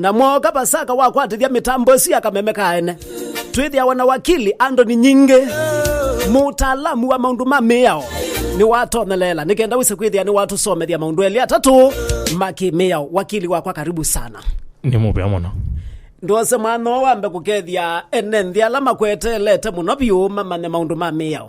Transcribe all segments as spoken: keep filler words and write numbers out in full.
Na mwoka Pasaka wakwatĩthya mĩtambo ĩsu ya kameme ka ene. Twĩthĩawa na wakili Anthony Nyingĩ, mũtaalamu wa maũndũ ma mĩao. Nĩwatonyeleela nĩ kenda wĩse kwĩthĩa nĩwatũsomethya maũndũ elĩ atatũ ma kĩmĩao. Wakili wakwa, karibu sana. Nĩ mũvea mũno. Ndwose mwana ũũ wambe kũkethya ene nthĩ ala makweteelete mũno vyũ mamanye maũndũ ma mĩao.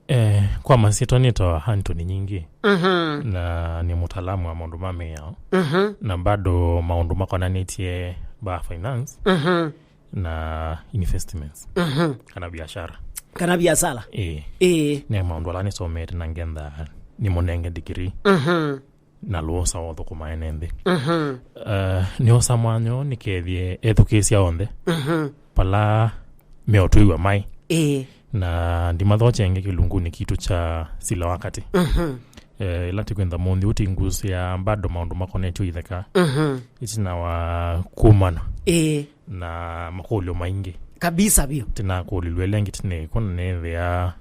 Eh, kwa masyĩtwa nĩtawa Anthony Nyingĩ. Mhm. Na nĩ mũtaalamu wa maũndũ ma mĩao. Mhm. Na bado maũndũ makonanĩtye ba finance Mhm. na investments. Mhm. Kana biashara. Kana biashara. Ĩĩ. Ĩĩ. Nĩ maũndũ ala nĩsomete na ngetha nĩmũnenge degree. Mhm. Na lũosa wa ũthũkũma ene nthĩ. Mhm. Eh, nĩosa mwanya ũũ nĩkethye ethukĩĩsya onthe Mhm. pala meũtwĩw'a mai. Ĩĩ. Na ndimathokye ĩngĩ kĩlungunĩ kitũ kya sila wa katĩ. Mhm. Eh, ĩla tĩkwenda mũnthĩ ũtingusĩa bado maũndũ makonetye itheka. Mhm. Ĩtina wa kumana Ĩĩ. na makũlyo maingĩ. Kabisa vyũ. Tinakũlilwe lengi tinekwo na nethĩa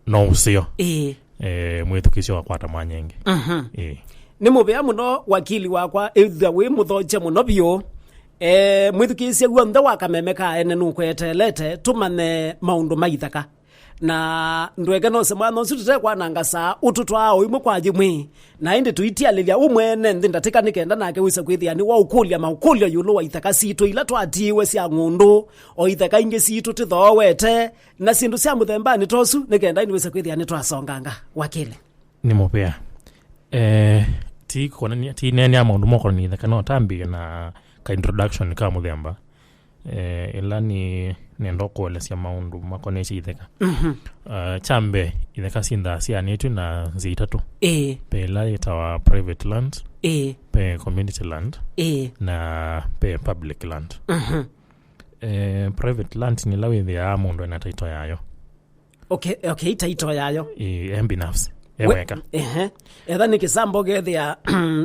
no ũseo. Ĩĩ. Eh, mwĩthukĩĩsya wakwata mwanya ĩngĩ. Mhm. Ĩĩ. Nĩ mũvea mũno wakili wakwa, ĩthwa wĩ mũthokye mũno vyũ. Eh, mwĩthukĩĩsya w'onthe wa kameme ka ene nũkweteelete tũmanye maũndũ ma ithaka. Na ndweke nose mwana ũsu tũtekwananga saa ũtũtwaa o imwe kwa yĩmwe. Na ĩndĩ tũitialĩlya ũmwe ene nthĩ ndatĩka nĩ kenda nake wĩsa kwĩthĩa nĩ waũkũlya maũkũlyo ĩũlũ wa ithaka sitũ ila twatiĩwe sya ng'ũndũ, o ithaka ingĩ sitũ tĩthoowete, na syĩndũ sya mũthembanĩ ta ũsu, nĩ kenda ĩndĩ wĩsa kwĩthĩa nĩtwasonganga. Wakili. Nĩ mũvea. Eh, ti kũonania, ti neenea maũndũ mokonania ithaka, no tambĩe na ka introduction ka mũthemba. Eh, ĩla nĩ nenda kũelesya maũndũ makonetye itheka. Mhm. Eh, kya mbee, itheka syĩnthaa syaanĩtw'e na nzĩa itatũ. Ĩĩ. Ve ĩla yĩtawa private land, Ĩĩ. ve community land, Ĩĩ. na ve public land. Mhm. Eh, private land nĩ ĩla wĩthĩaa mũndũ ena title yayo. Okay, okay, title yayo. Ĩĩ, e mbinafsi, e We- weka. Ehe. Etha nĩ kĩsamba ũkethĩa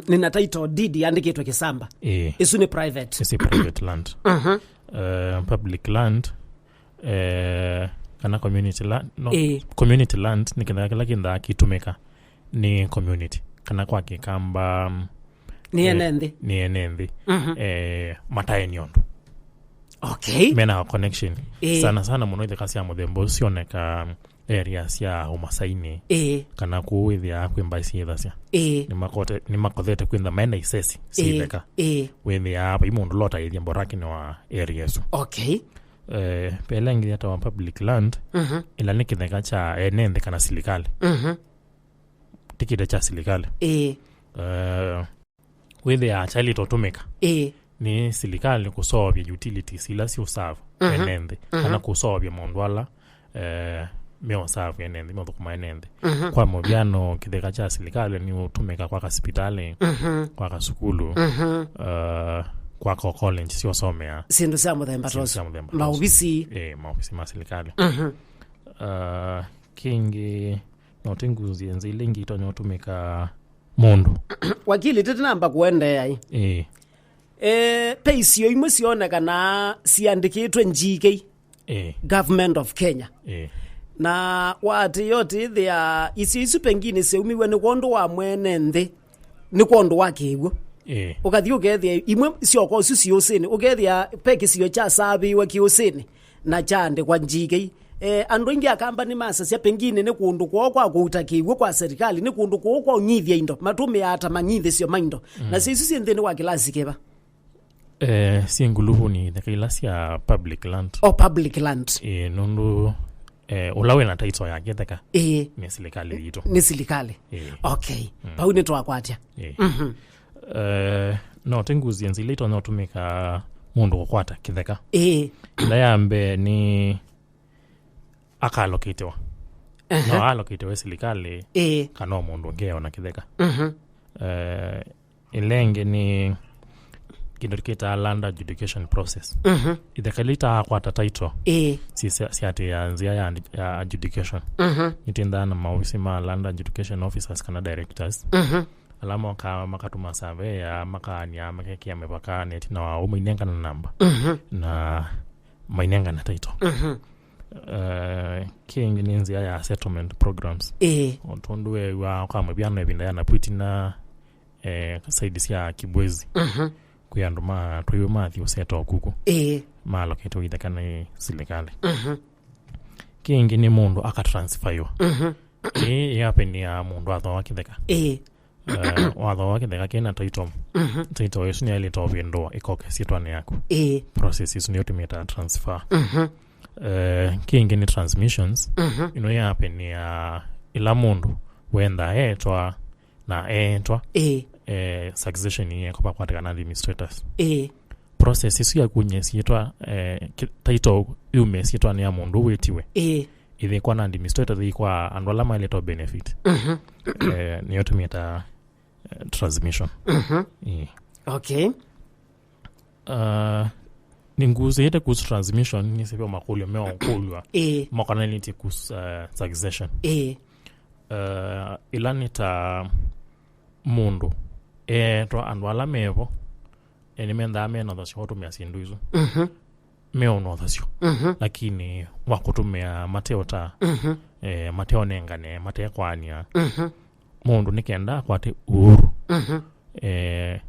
nĩna title deed yandĩkĩtwe kĩsamba. Ĩĩ. Ĩsu nĩ private. Ĩsu nĩ private land. Mhm. Eh, public land, eh, kana community land, no, Ĩĩ. community land nĩ kĩtheka kĩla kĩnthaa kĩtũmĩka nĩ community, kana kwa Kĩkamba, mm, Nĩ eh, ene nthĩ. nĩ ene nthĩ. Mhm. Eh, mataeni ũndũ. Okay. Mena connection. Ĩĩ. Sana sana mũno itheka sya mũthemba ũsu sioneka area sya ũmasainĩ. Ĩĩ. Kana kũu wĩthĩaa kwĩ mbaĩ syĩthasya. Ĩĩ. Nĩmakote-, nĩmakothete kwĩntha maĩ na isesi sya Ĩĩ. itheka. Ĩĩ. Wĩthĩaa vai mũndũ lota ĩthya mborakinĩ wa area ĩsu. Okay. Eh, pele ĩngĩ yĩtawa public land, Mhm. ĩla nĩ kĩtheka kya ene nthĩ kana silikalĩ. Mhm. Ti kĩtheka kya silikalĩ. Ĩĩ. Eh, wĩthĩaa kyaĩlĩte ũtũmĩka Ĩĩ. nĩ silikalĩ kũseũvya utilities ila siũserve Mhm. ene nthĩ, Mhm. kana kũseũvya maũndũ ala, eh, meũserve ene nthĩ, meũthũkũma ene nthĩ. Mhm. Kwa mũvyano, kĩtheka kya silikalĩ nĩ ũtũmĩka kwaka sipitalĩ, Mhm. kwaka sukulu, Mhm. eh, kwaka college sya ũsomea. Syĩndũ sya mũthemba ta Syĩndũ ũsu. sya mũthemba ta ũsu. Maovisi. Eh, maovisi ma silikalĩ. Mhm. Eh, kĩngĩ, no tĩngũsye nzĩa ila ingĩ itonya ũtũmĩka mũndũ. Wakili, tĩtinamba kũendeea ĩ. Ĩĩ. Eh, ve isio imwe sionekanaa siandĩkĩtwe G K, Ĩĩ. Government of Kenya. Ĩĩ. Na waatĩĩa ũtĩthĩa isio isu pengine syaumiw'e nĩ kwondũ wa mwene nthĩ, nĩ kwondũ wa kĩw'ũ. Ĩĩ. Ũkathi ũkethĩa imwe syoko isu siũsĩnĩ, ũkethĩa ve kĩsio kyasavĩwe kĩũsĩnĩ na kyaandĩkwa G K. Eh, andũ aingĩ akamba nĩmasasya pengine nĩ kũndũ kwoo kwa kũuta kĩw'ũ kwa serikali, nĩ kũndũ kũũ kwa ũnyithya indo, matũmĩaa ta manyithĩsyo ma indo. Mm. Na syo isu syĩ nthĩnĩ wa kĩlasi kĩva? Eh, syĩ nguluvunĩ itheka ila sya public land. O public land. Eh, nũndũ, eh, ũla wĩna title ya kĩtheka Ĩĩ. nĩ silikalĩ yitũ. Nĩ silikalĩ. Ĩĩ. Okay. Mm. Vau nĩtwakwatya. Ĩĩ. Mhm. Eh, no tĩngũsye nzĩa ila itonya ũtũmĩka mũndũ kũkwata kĩtheka. Ĩĩ. Ĩla ya mbee nĩ akalokĩtĩwa. Ehe. No alokĩtĩwe silikalĩ Ĩĩ. kana o mũndũ ũngĩ eona kĩtheka. Mhm. Eh, ĩla ĩngĩ nĩ kĩndũ kĩtaa land adjudication process. Mhm. Itheka ila itaakwata title Ĩĩ. si-, si-, siatĩĩa nzĩa ya andi-, ya adjudication. Mhm. Nĩtwĩnthaa na maovisi ma land adjudication officers kana directors. Mhm. Ala mokaa makatuma surveyor, makaania, makekĩa mĩvakanĩ, ĩtina wa ũu mainengana namba. Mhm. Na mainengana title. Mhm. Eh, kĩngĩ nĩ nzĩa ya settlement programs. Ĩĩ. O tondũ weew'a kwa mũvyano ĩvinda ya navu ĩtina, eh, side sya Kibwezi. Mhm. kwĩ andũ ma twĩw'e mathi ũseta ũkuku. Ĩĩ. Maloketwe itheka nĩ silikalĩ. Mhm. Kĩngĩ nĩ mũndũ akatransfaiwa. Mhm. Ĩĩ ĩapenia mũndũ athooa kĩtheka. Ĩĩ. Eh, wathooa kĩtheka kĩna title. Mhm. Title ĩsu nĩyaĩlĩte ũvĩndũa ĩkoka syĩtwanĩ yaku. Ĩĩ. Process ĩsu nĩyo tũmĩtaa transfer. Mhm. Eh, kĩngĩ nĩ transmissions. Mhm. Ĩno yapenia ĩla mũndũ wenda etwa na eetwa. Ĩĩ. Eh, succession yĩeko vakwatĩkana administrators. Ĩĩ. Process ĩsu ya kumya syĩtwa, eh, ki- title yume syĩtwanĩ ya mũndũ wĩtiwe. Ĩĩ. Ĩthĩkwa na administrator thĩi kwa andũ ala maĩlĩte benefit. Mhm. Eh, nĩyo tũmĩtaa, eh, transmission. Mhm. Ĩĩ. Okay. Uh, nĩngusĩĩte kuhusu transmission, nĩsĩvya makũlyo meũkũlw'a. Ĩĩ. Makonanĩtye kuhusu, uh, succession. Ĩĩ. Uh, ĩla nĩ ta mũndũ eetwa andũ ala mevo, e, nĩmendaa menothasyo kũtũmĩa syĩndũ isu. Mhm. Meũnothasyo. Mhm. Lakini wa kũtũmĩa mateũta, mhm, eh, mateũnengane, matekwaanĩa. Mhm. Mũndũ nĩ kenda akwate uhuru. Mhm. Eh,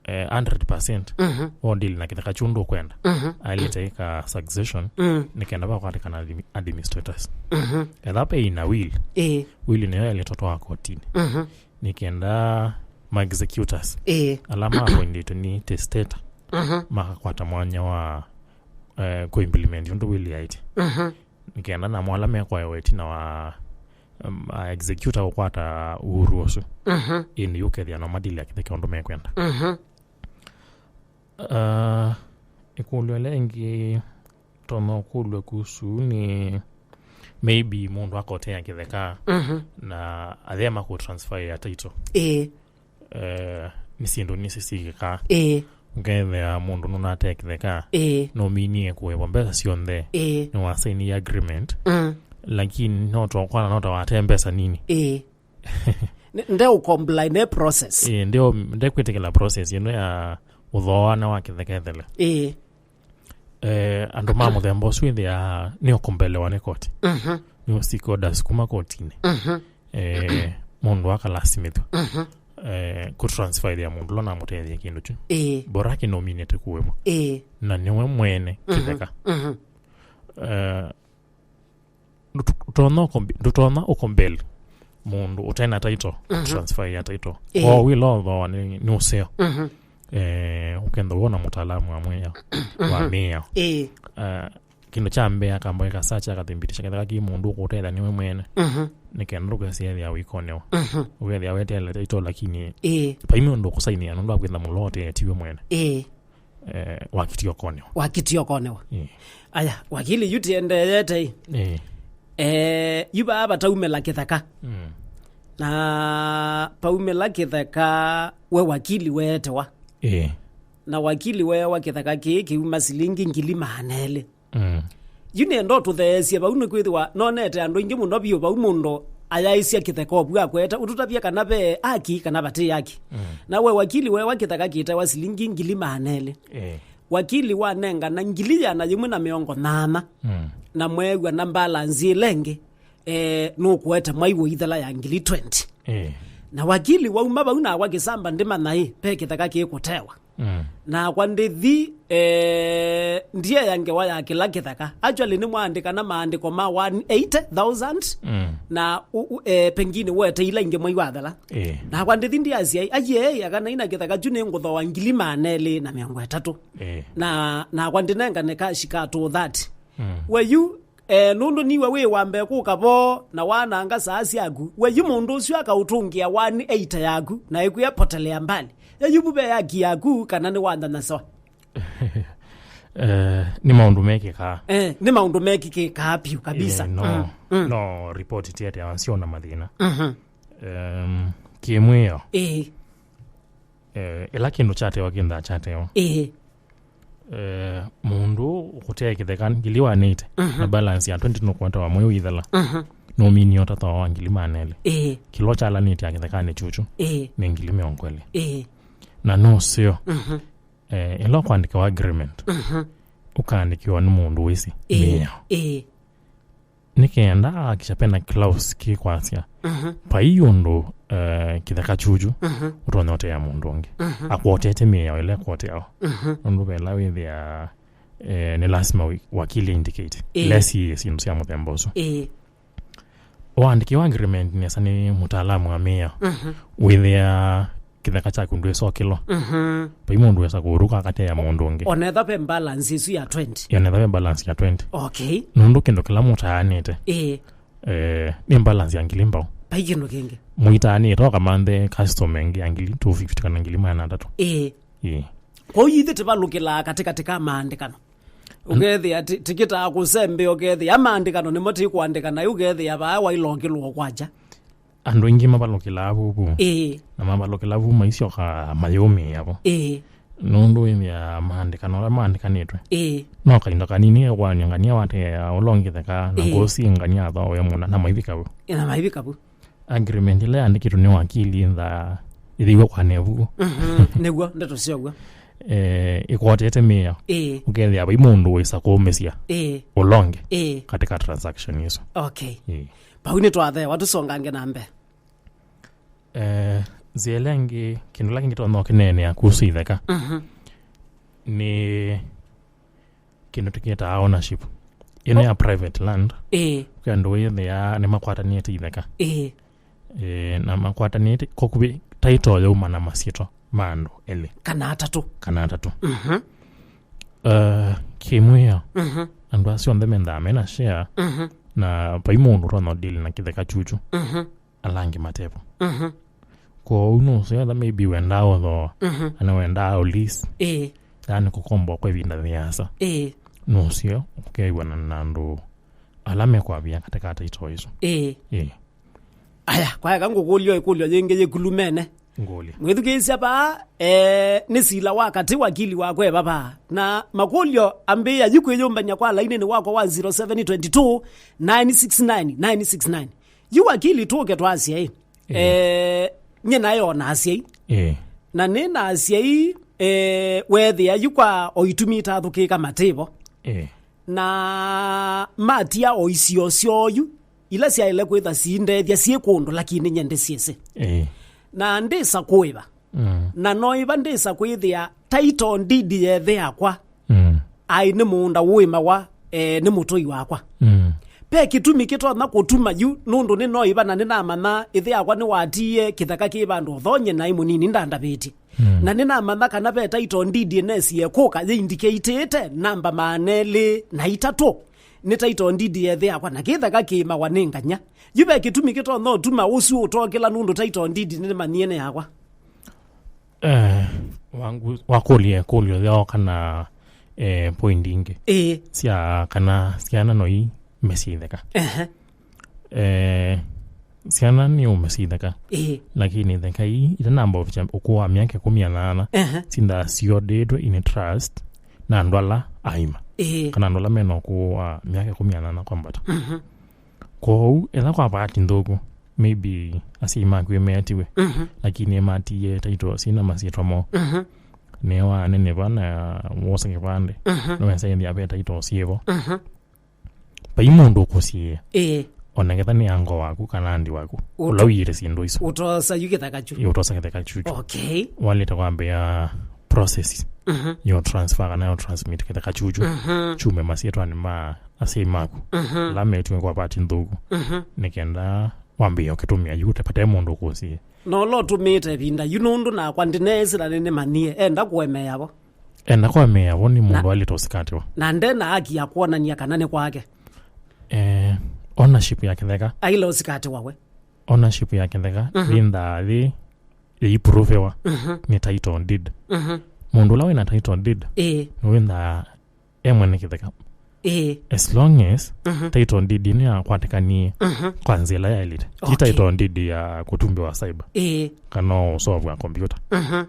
eh, hundred percent. Mhm. Wa deal na kĩtheka kyu ndũkwenda. Mhm. Aĩlĩte ĩka succession, mm, nĩ kenda vakwatĩkana admi- administrators. Mhm. Etha pe ina will. Ĩĩ. Will nĩyo yaĩlĩte ũtwawa kotinĩ. Mhm. Nĩ kenda ma executors. Ĩĩ. Ala maappointĩtwe nĩ testator. Mhm. Makakwata mwanya wa, eh, kũimplement ũndũ will yaĩtye. Mhm. Nĩ kenda namo ala mekwaĩwa ĩtina wa, um, a executor kũkwata uhuru ũsu. Mhm. Ĩndĩ ũkethĩa no madili ya kĩtheka ũndũ mekwenda. Mhm. Uh, ĩkũlyo ĩla ĩngĩ tonya ũkũlw'a kuhusu nĩ maybe mũndũ akotea kĩtheka, mhm, na athema kũ transfer ya title. Ĩĩ. Eh, nĩ syĩndũ nĩsĩ syĩkĩkaa. Ĩĩ. Ũkethĩa mũndũ nũnatee kĩtheka, ĩĩ, nũminie kũĩvwa mbesa syonthe. Ĩĩ. Nĩwasainie agreement. Mm. Lakini no tokwana no tawatee mbesa nini. Ĩĩ. Nĩ- ndeũcomply ne process. Ĩĩ, ndeo- ndekwĩtĩkĩla process ĩno ya ũthooana wa kĩtheka ĩthele. Ĩĩ. Eh, andũ ma mũthemba ũsu ĩthĩaa nĩũkombelewa nĩ koti. Mhm. Nĩũsika orders kuma kotinĩ. Mhm. Eh, mũndũ akalasimĩthw'a. Mhm. Eh, kũtransferĩa mũndũ ũla namũtethie kĩndũ kyu. Ĩĩ. Bora kĩnũminĩte kũĩvwa. Ĩĩ. Na nĩwe mwene, mhm, kĩtheka. Mhm. Eh, ndũtonya ũkombe- ndũtonya ũkombeli mũndũ ũtena title, mhm, transfer ya title. Ĩĩ. O wĩla ũthooa nĩ, nĩ ũseo. Mhm. Eh, ũkenda wona mũtaalamu wa mwĩao, wa, mhm, mĩao. Ĩĩ. Eh, kĩndũ kya mbee akamba ĩka search, akathimbitisha ketheka kĩ mũndũ ũkũtethya nĩwe mwene. Mhm. Nĩ kenda ndũkesĩethĩa wĩkonewa. Mhm. Ũkethĩa weteele title lakini, ĩĩ, paimi ũndũ ũkũsainia nũndũ wa kwĩtha mũlote tiwe mwene. Ĩĩ. Eh, wakĩtie ũkonewa. Wakĩtie ũkonewa. Eh. Aya, wakili yu tiendeete. Eh. Eh, yu vaa vataumĩla kĩtheka. Mm. Na paumĩla kĩtheka we wakili weetewa. Eh. Na wakili weewa kĩtheka kĩĩ kĩuma silingi ngili maana elĩ. Mm. Yu nĩenda ũtũtheesye vau nĩkwĩthĩwa nonete andũ aingĩ mũno vyũ vau mũndũ ayaĩsya kĩtheka ũvu akwete ũtũtavya kana ve aki kana vati aki. Mm. Na we wakili weewa kĩtheka kĩtewa silingi ngili maana elĩ. Eh. Wakili wanengana ngili ĩana yĩmwe na mĩongo nyanya, mm, na mweew'a na mbalanzi ĩla ĩngĩ, eh, nũkũete mwai ũithela ya ngili twenty. Eh. Na wakili wauma vau nakwa kĩsamba ndĩmanya ĩ, ve kĩtheka kĩkũtewa. Mm. Nakwa ndĩthi, eh, ndieya ngewa ya kĩla kĩtheka. Actually, nĩmwaandĩkana maandĩko ma one eighty thousand, mm, na u- u- eh, pengine wete ila ingĩ mwai wathela. Eh. Nakwa ndĩthi ndiasya, aiee, akana ina kĩtheka kyu nĩngũthooa ngili maana elĩ na mĩongo ĩtatũ. Eh. Na nakwa ndĩnengane kashi ka two thirty. Mm. We yu, eh, nũndũ niwe wĩ wa mbee kũka vo na wananga saa syaku, we yu mũndũ ũsu akaũtũngĩa one eighty yaku na ĩkwĩa potelea mbali. Ye yu muve yaki yaku kana nĩ wandanyasoa. Eh, nĩ maũndũ mekĩkaa. Eh, nĩ maũndũ mekĩkaa piũ kabisa. Eh, no, mm, mm, no report tiete wasio na mathĩna. Mhm. Em, kĩmwĩo. Eh. Eh, ĩla kĩndũ kyatewa kĩnthaa kyatewa. Ĩĩ. Eh, mũndũ ũkũtea kĩtheka ngili wanĩte, mhm, na balance ya twenty nũkwata wa mwei ũithela. Mhm. Nũminie ũtathawa wa ngili maana elĩ. Ĩĩ. Kĩla kyalanĩte ya kĩthekanĩ kyũkyu, ĩĩ, nĩ ngili mĩongo ĩlĩ. Ĩĩ. Na nũseo. Mhm. Eh, ĩla ũkwandĩkĩwa agreement, mhm, ũkaandĩkĩwa nĩ mũndũ wĩsĩ, ĩĩ, mĩao. Ĩĩ. Nĩ kenda akisha pena clause kĩkwasya, mhm, vai ũndũ eh, kĩtheka kyuku, mhm, ũtonya ũtea mũndũ ũngĩ. Mhm. Akwotete mĩao ĩla ĩkwoteawa. Mhm. Nũndũ vela wĩthĩa, eh, nĩ lasima wi-, wakili indicate. Ĩĩ. Lesi syĩndũ sya mũthemba ũsu. Ĩĩ. Waandĩkĩwa agreement nesa nĩ mũtaalamu wa mĩao. Mhm. Wĩthĩa kĩtheka kyaku ndwĩsokĩlwa. Mhm. Vai mũndũ wesa kũũruka akatea mũndũ ũngĩ. Onetha ve balance isu ya twenty. Yonetha ve balance ya twenty. Okay. Nũndũ kĩndũ kĩla mũtaanĩte. Ĩĩ. Eh, nĩ balance ya ngili mbao. Vai kĩndũ kĩngĩ. Mũitaanĩte ũkamanthe custom ĩngĩ ya ngili two fifty kana ngili maana atatũ. Ĩĩ. Ĩĩ. Kwa hiyo ithe tĩvalũkĩlaa katĩkatĩ ka maandĩkano. Ũkethĩa ti-, tikĩtaa kũsembea, ũkethĩa maandĩkano nĩmo tĩkwandĩkana, ũkethĩa vaa wailokĩlwa kwakya. Andũ aingĩ mavalũkĩlaa vuvu. Ĩĩ. Na mavalũkĩla vuvu maisyoka mayũmĩĩa vo. Ĩĩ. Nũndũ wĩthĩa maandĩkano ala maandĩkanĩtwe. Ĩĩ. No kaindo kanini ekwanio ngania watea ũla ũngĩ kĩtheka na, ĩĩ, ngũsi ngania athowe mũna na maivika vu. Ĩĩ, na maivika vu. Agreement ĩla yandĩkĩtwe nĩ wakili ntha ĩthĩiwe kwa nevu. Mhm, nĩw'o, ndeto syow'o. Eh, ĩkwotete mĩao. Ĩĩ. Ũkethĩa vai mũndũ wĩsa kũũmĩsya, ĩĩ, ũla ũngĩ, ĩĩ, katika transaction isu. Okay. Ĩĩ. Vau nĩtwatheewa, tũsongange na mbee. Eh, nzĩa ĩla ĩngĩ, kĩndũ kĩla kĩngĩ tonya ũkĩneenea kuhusu itheka, mhm, nĩ kĩndũ tũkĩtaa ownership. Ĩno ya private land. Ĩĩ. Kwĩ andũ wĩthĩa nĩmakwatanĩte itheka. Ĩĩ. Ĩĩ, na makwatanĩte, kokuvĩ title yauma na masyĩtwa ma andũ elĩ. Kana atatũ. Kana atatũ. Mhm. Eh, kĩmwĩao, mhm, andũ asu onthe mendaa mena share, mhm, na vai mũndũ ũtonya deal na kĩtheka kyuku. Mhm. Ala angĩ matevo. Mhm. Kwoou nũseo etha maybe wendaa ũthooa, mhm, kana wendaa ũlease, ĩĩ, yaani kũkomboa kwa ĩvinda yĩasa. Ĩĩ. Nũseo ũkew'ana na andũ ala mekwavia katika title isu. Ĩĩ. Ĩĩ. Aya, kwaeka ngũkũlyo ĩkũlyo yĩngĩ yĩkulumene. Ngũlye. Mwĩthukĩĩsya vaa, eh, nĩ sila wa katĩ wakili wakwa e vavaa. Na makũlyo ambĩĩa yu kwĩyũmbany'a kwa lainĩnĩ wakwa wa zero seven twenty two, nine six nine, nine six nine. Yu wakili tũke twasye ĩ. Ĩĩ. Eh, nyie naĩ o na asyai. Ĩĩ. Na nĩ na asyai, eh, weethĩa yu kwa o itumi itathũkĩka matĩvo. Ĩĩ. Na matia o isio syoo yu, ila syaĩle kwĩtha siindethya syĩ kũndũ, lakini nyie ndĩsyĩsĩ. Ĩĩ. Na ndĩsa kũĩva. Mm. Na noĩva ndĩsa kwĩthĩa title deed ya ĩthe yakwa. Mm. Aĩ nĩ mũũnda ũĩmawa, eh, nĩ mũtũi wakwa. Mm. Ve kĩtumi kĩtonya kũtuma yu, nũndũ nĩnoĩva na nĩnamanya ĩthe yakwa nĩwatiie kĩtheka kĩ vandũ ũthonye naĩ mũnini ndandavĩtye. Mm. Na nĩnamanya kana ve title deed ĩnesie kũka yĩindikĩitĩte namba maana elĩ na itatũ. Nĩ title deed ya ĩthe yakwa na kĩtheka kĩĩmawa nĩ nganya. Yu ve kĩtumi kĩtonya ũtuma ũsu ũtokĩla nũndũ title deed nĩmanyie nĩ yakwa. Eh, wangu, wakũlya ĩkũlyo yoo kana, eh, point ingĩ. Ĩĩ. Sya kana syana noi mesya itheka. Ehe. Eh, syana nĩ ũmesya itheka. Ĩĩ. Lakini itheka ii itanamba ũvikya ũkũũ wa myaka ĩkũmi na nana, ehe, sindaa siodĩtwe in trust na andũ ala aima. Ĩĩ. Kana andũ ala mena ũkũũ wa myaka ĩkũmi na nana kwambata. Mhm. Kwoou, etha kwa bahati nthũku, maybe asyai maku ĩmeetiwe, mhm, lakini ĩmatiie title syĩna masyĩtwa moo. Mhm. Nĩwaaneneva na wosa kĩvandĩ, mhm, nĩwesa ĩthĩa ve title syĩvo. Mhm. Vai mũndũ ũkũsiĩĩa. Ĩĩ. Ona ketha nĩ ango waku kana andi waku, ũla ũiĩte syĩndũ isu. Ũtosa yu kĩtheka kyu. Ĩ, ũtosa kĩtheka kyu. Okay. Walĩte kwambĩa process, mhm, yo transfer kana yo transmit kĩtheka kyu, mhm, kyume masyĩtwanĩ ma asyai maku, mhm, ala metiwe kwa bahati nthũku, mhm, nĩ kenda wambĩĩa ũkĩtũmĩa yu ũtepate mũndũ ũkũsiĩĩa. Na ũla ũtũmĩĩte ĩvinda yu nũndũ nakwa ndĩneesĩ na nĩnĩmanyie, enda kũemeeavo. Enda kũemeeavo nĩ mũndũ na, alĩte ũsikatĩwa. Na nde na haki ya kwonany'a kana nĩ kwake. Eh, ownership ya kĩtheka. Aile ũsikatĩwa we. Ownership ya kĩtheka, mhm, yĩndaa yĩ, yĩipuruviwa, mhm, nĩ title deed. Mhm. Mũndũ ũla wĩna title deed, ĩĩ, nĩwĩndaa e mwene kĩtheka. Ĩĩ. As long as, mhm, title deed nĩ yakwatĩkanie, mhm, kwa nzĩa ĩla yaĩlĩte. Ti, okay, title deed ya kũtumbĩwa cyber. Ĩĩ. Kana ũsovwa kompyuta. Mhm.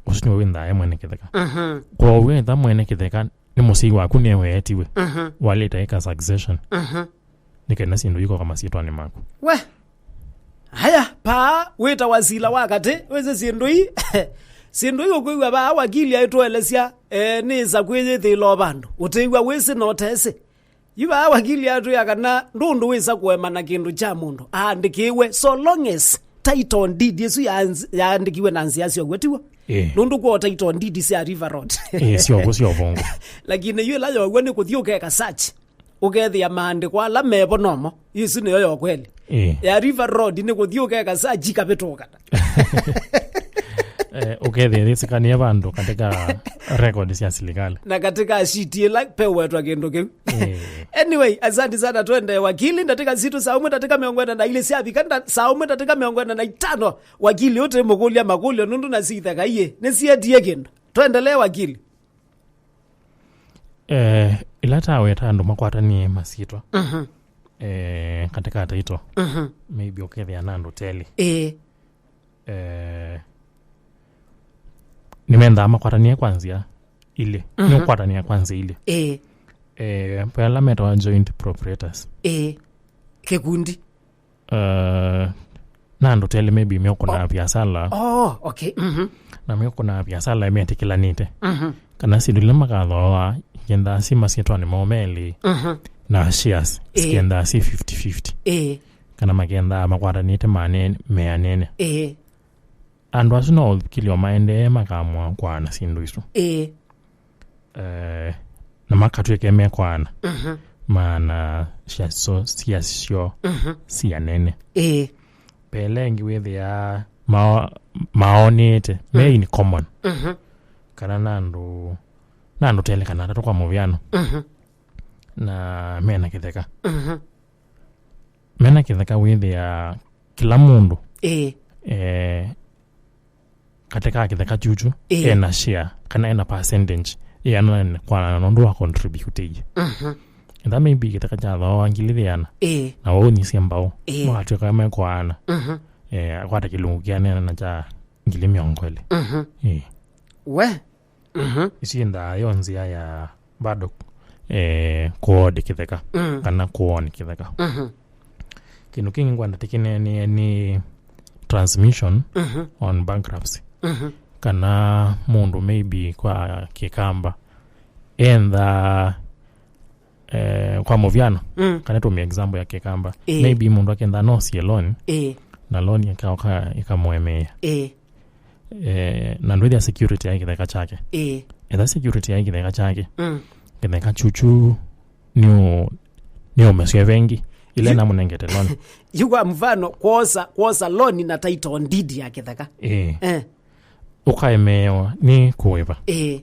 Ũsu nĩwe wĩndaa e mwene kĩtheka. Mhm. Kwoou etha mwene kĩtheka nĩ mũsyai waku nĩweetiwe. Mhm. Walĩte ĩka succession. Mhm. Nĩ kenda syĩndũ ikoka masyĩtwanĩ maku. We. Haya, paa, wĩtawa sila wa katĩ, wĩsĩ syĩndũ ii. Syĩndũ ii ũkwĩw'a paa wakili aitũelesya, eh, nĩsa kwĩyĩthĩĩla o vandũ. Ũtĩw'a wĩsĩ na ũtesĩ. Yu paa wakili atwĩa kana ndũndũ wĩsa kũema na kĩndũ kya mũndũ aandĩkĩĩwe, so long as title deed ĩsu ya-, yaandĩkiwe na nzĩa syow'o, tiw'o? Ĩĩ. Nũndũ kwoo title deed sya River Road. Ĩĩ, syow'o, syovongo. Lakini yu ĩla yow'o nĩ kũthi ũkeka search. Ũkethĩa maandĩko ala mevo nomo. Ĩsu nĩyo ya kweli. Ĩĩ. Ya River Road nĩ kũthi ũkeka search ikavĩtũka. Eh, ũkethĩa yĩsikanie vandũ katika record sya silikali. Na katika sheet ĩla pewetwa kĩndũ kĩu. Eh. Anyway, asante sana, twende wakili, ndatĩka sitũ saa ũmwe ndatĩka mĩongo ĩna na ilĩ syavika, nda-, saa ũmwe ndatĩka mĩongo ĩna na itano, wakili ũtĩ mũkũlya makũlyo nũndũ na sitheka iye, nĩ sietie kĩndũ. Twendelee wakili. Eh, ĩla taweta andũ makwatanie masyĩtwa, Mhm. eh, katika title, Mhm. maybe ũkethĩa na andũ telĩ. Ĩĩ. Eh, nĩmendaa makwatanie kwa nzĩa ilĩ. Mhm. Nĩũkwatania kwa nzĩa ilĩ. Ĩĩ. Eh, ve ala metawa joint proprietors. Ĩĩ. Kĩkundi. Eh, na andũ telĩ maybe meũkũnaa Oh. viasala. Oh, okay. Mhm. Na meũkũnaa viasala metĩkĩlanĩte. Mhm. Kana syĩndũ ila makathooa, ikendaa si masyĩtwanĩ moo melĩ Mhm. na shares, Ĩĩ. sikendaa si fifty fifty. Ĩĩ. Kana makendaa makwatanĩte manene, meanene. Ĩĩ. Andũ asu no ũthikĩlyo maendee makaamũa kwaana syĩndũ isu. Ĩĩ. Eh, na makatw'ĩke mekwaana. Mhm. Maana syasyo, syasyo Mhm. sianene. Ĩĩ. Pele ĩngĩ wĩthĩaa mao-, maonĩte, me Mm. in common. Mhm. Kana na andũ, na andũ telĩ kana atatũ kwa mũvyano. Mhm. Na mena kĩtheka. Mhm. Mena kĩtheka wĩthĩa kĩla mũndũ, Ĩĩ. eh, katika kĩtheka kyuchu, Ĩĩ. ena share, kana ena percentage ĩana kwanana nũndũ wa contribute ĩĩ. Mhm. Ĩtha maybe kĩtheka kyathooa ngili ĩana, Ĩĩ. na waunyisye mbau, Ĩĩ. makatw'ĩka mekwaana. Mhm. Eh, akwata kĩlungu kĩanene na kya ngili mĩongo ĩlĩ. Mhm. Ĩĩ. We? Mhm. Isu yendaa yo nzĩa ya bado, eh, kũodi kĩtheka, Mm. kana kũoni kĩtheka. Mhm. Kĩndũ kĩngĩ ngwenda tĩkĩneenee nĩ transmission Mhm. on bankruptcy. Mhm. Kana mũndũ maybe kwa kĩkamba, entha, eh, kwa mũvyano, Mm. kana tũmie example ya kĩkamba. Ĩĩ. Maybe mũndũ akentha nosie loan, Ĩĩ. na loan ĩkaoka ĩkamũemeea. Ĩĩ. Eh, na ndwĩthĩa security ya kĩtheka kyake. Ĩĩ. Etha security ya kĩtheka kyake. Mm. Kĩtheka kyuchu nĩ ũ-, nĩ ũmeswe vengi. Ile Yu- namũnengete loan. Yu kwa mfano, kwosa, kwosa loan na title deed ya kĩtheka. Ĩĩ. Eh. Ũkaemeewa nĩ kũĩva. Ĩĩ.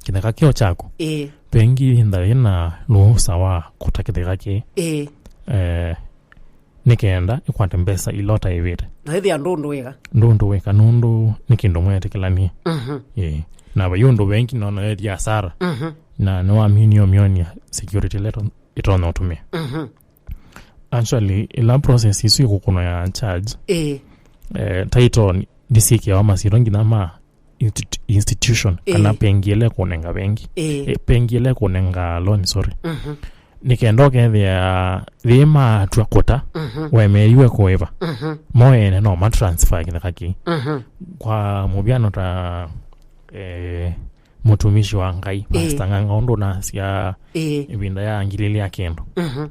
Kĩtheka kĩo kyaku. Ĩĩ. Vengi ĩtha ĩna rũũsa wa kũta kĩtheka kĩĩ. Ĩĩ. Eh, nĩ kenda ĩkwate mbesa ila ũtaĩvĩte. Na ĩthĩa ndũndũ wĩka. Ndũndũ wĩka nũndũ nĩ kĩndũ mwetĩkĩlanie. Mhm. Ĩĩ. Na vai ũndũ vengi nona ĩthi asara. Mhm. Na nĩwaminie ũmyonia security ĩla ĩto-, ĩtonya ũtũmĩa. Mhm. Actually, ĩla process isu ĩkũkũnwa ya charge, Ĩĩ. eh, title ndĩsyĩkĩawa masyĩtwa nginya ma institu-, institution, Ĩĩ. kana pengi ĩla ĩkũnenga vengi. Ĩĩ. Eh, pengi ĩla ĩkũnenga loan, sorry. Mhm. Nĩ kenda ũkethĩa yĩ matw'a kũta, Mhm. wemeeiwe kũĩva. Mhm. Mo ene no matransfer kĩtheka kĩĩ. Mhm. Kwa mũvyano ta, eh, mũtumishi wa Ngai, Ĩĩ. Pastor Ng'ang'a ũndũ nasya Ĩĩ. ĩvinda ya ngili ilĩ ya kĩndũ. Mhm.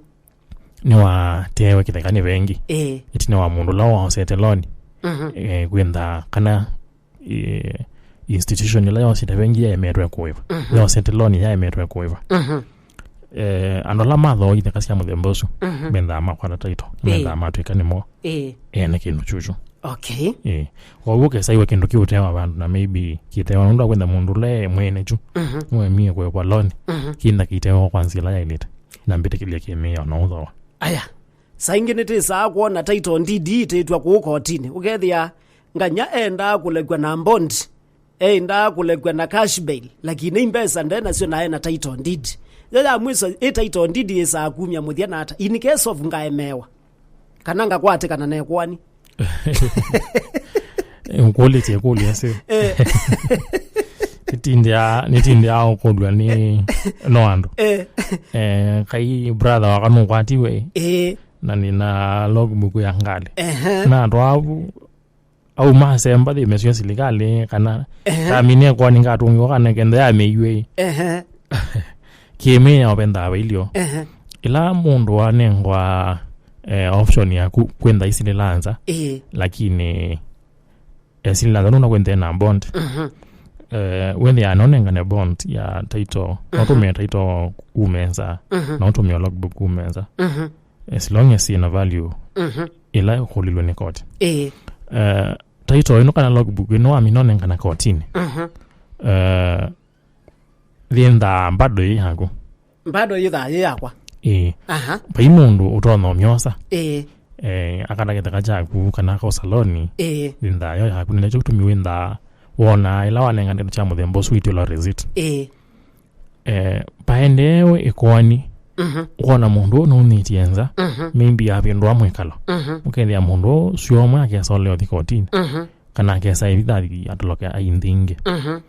Nĩwateewe kĩtheka nĩ vengi. Ĩĩ. Ĩtina wa mũndũ ũla waosete loan, Mhm. eh, kwĩntha kana, eh, institution ĩla yosete vengi yaemetwe kũĩva. Mhm. Yosete loan yaemetwe kũĩva. Mhm. Eh, andũ ala mathooa itheka sya mũthemba ũsu, Mhm. mendaa makwata title, Ĩĩ. mendaa matwĩka nĩmo Ĩĩ. ene kĩndũ kyuchu. Okay. Ĩĩ. Kwoou ũkesaiwa kĩndũ kĩũtewa vandũ na maybe kĩtewa nũndũ wa kwenda mũndũ ũla e mwene kyu, Mhm. nĩwemie kũĩvwa loan, Mhm. kĩnda kĩtewa kwa nzĩa ĩla yaĩlĩte. Na mbĩtĩkĩlya kĩmĩao na ũthooa. Aya. Saa ingĩ nĩtĩsaa kwona title deed ĩtĩtw'a kũu kotinĩ. Ũkethĩa nganya endaa kũlekw'a na bond, endaa kũlekw'a na cash bail, lakini mbesa nde nasyo na ena title deed. Yo ya mwiso, ĩ title deed yĩsaa kumya mũthya na ata? In case of ngaemewa. Kana ngakwatĩkana na ĩkoani. Ũkũlĩtye ĩkũlyo ĩsu. Eh. Nĩtindĩa, nĩtindĩa ũkũlw'a nĩ no andũ. Eh. Eh, kai brother wakwa nũkwatiwe. Eh. Na nĩna logbook ya ngalĩ. Ehe. Na andũ avu, au masemba thĩme syo silikalĩ, kana Ehe. tamine kwani ngatũngĩwa kana kenda ya mĩiwe. Ehe. Kĩmĩao vendaa vailyo. Ehe. Ĩla mũndũ wanengwa, eh, option yaku kwenda isilĩla nza. Ĩĩ. Lakini, eh, silĩla nza nũna kwenda na bond. Mhm. Eh, wethĩa no nengane bond ya title, no Mhm. ũtũmĩe title ume nza, Mhm. no ũtũmĩe logbook ume nza. Mhm. As long as ina value Mhm. ila ĩkũlilwe nĩ koti. Ĩĩ. Eh, title ĩno kana logbook ĩno wamina ũnengana kotini. Mhm. Eh, yĩnthaa bado yĩ yaku. Bado yĩthaa yĩ yakwa. Ĩĩ. Aha. Vai mũndũ ũtonya ũmyosa. Ĩĩ. Eh, akana kĩtheka kyaku kana ka saloni. Ĩĩ. Yĩnthaa yo yaku, nĩkyo kĩtumi wĩnthaa wona ĩla wanenga ndeto kya mũthemba ũsu wĩtĩlwa receipt. Ĩĩ. Eh, paendeewe ĩkoani. Mhm. Wona mũndũ ũũ nũnĩtie nza, Mhm. maybe avĩndũa mwĩkalo. Mhm. Ũkethĩa mũndũ ũũ sio ũmwe akesa ũlea ũthi kotini. Mhm. Kana akesa ĩvithathi atoloke ainthi ingĩ. Mhm.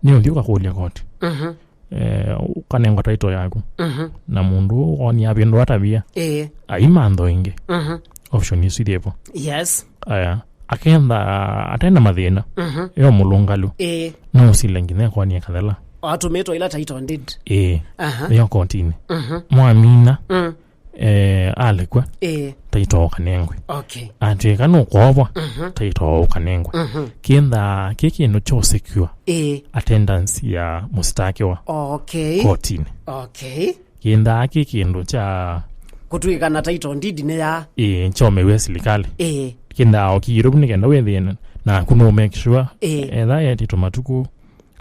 Nĩ ũthi ũkakũlya koti. Mhm. Eh, ũkanengwa title yaku. Mhm. Na mũndũ ũũ woni avĩndũa tavia. Ĩĩ. Aimantho ingĩ. Mhm. Option isu ithĩvo. Yes. Aya, akenda atena mathĩna. Mhm. Yo mũlũngalu. Ĩĩ. No ũsile nginya ĩkoani ĩkathela. Atũmĩtwe ila title deed. Ĩĩ. Aha. Yo kotini. Mhm. Mwamina. Mm. Eh, alekwa. Ĩĩ. Title ũkanengwe. Okay. Atwĩka nũkwovwa. Mhm. Title ũkanengwe. Mhm. Kĩnthaa kĩ kĩndũ kya secure. Ĩĩ. Attendance ya mũsitakiwa. Okay. Kotini. Okay. Kĩnthaa kĩ kĩndũ kya Kũtwĩka na title deed nĩ ya. Ĩĩ, kyomewe silikalĩ. Ĩĩ. Kĩnthaa ũkiirũ nĩ kenda wĩthĩe naku no make sure. Ĩĩ. Etha yetĩtwe matukũ,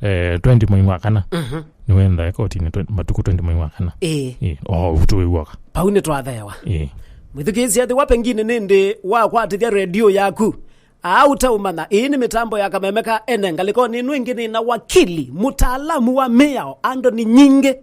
eh, twenty mwei wa kana. Mhm. Nĩwenda kotini twe- matukũ twenty mwei wa kana. Ĩĩ. Ĩĩ, o ũtũ wĩw'oka. Pau nĩ twathewa. Ĩĩ. Mwĩthukĩĩsya thĩ wa pengine nĩ ndĩ wakwatĩthya redio yaku. Aa ũtaũmanya, ĩĩ nĩ mĩtambo ya kameme ka ene ngalĩkonĩ ĩno ĩngĩ nĩ na wakili, mũtaalamu wa mĩao, Andoni Nyingĩ.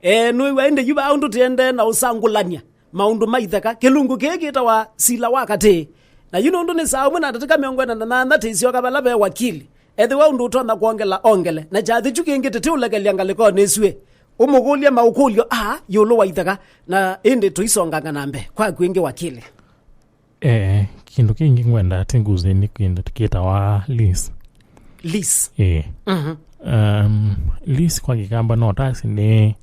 E, nũĩw'a ĩndĩ yu vaa ũndũ tĩendee na ũsangũlany'a maũndũ ma itheka. Kĩlungu kĩĩ kĩtawa sila wa katĩ. Na yu nũndũ nĩ saa ũmwe na ndatĩka mĩongo ĩna na nana tĩisyoka vala ve wakili. Ethĩwa ũndũ ũtonya kwongela ongele. Na kyathĩ kyu kĩngĩ tĩtĩũlekelya ngalĩkonĩ ĩsu. Ũmũkũlye maũkũlyo aa ĩũlũ wa itheka. Na ĩndĩ tũisonganga na mbee. Kwaku ĩngĩ wakili. Eh, kĩndũ kĩngĩ ngwenda atĩ nguse nĩ kĩndũ kĩtawa lease. Lease. Eh. Mhm. Um, lease kwa Kĩkamba no tasi nĩ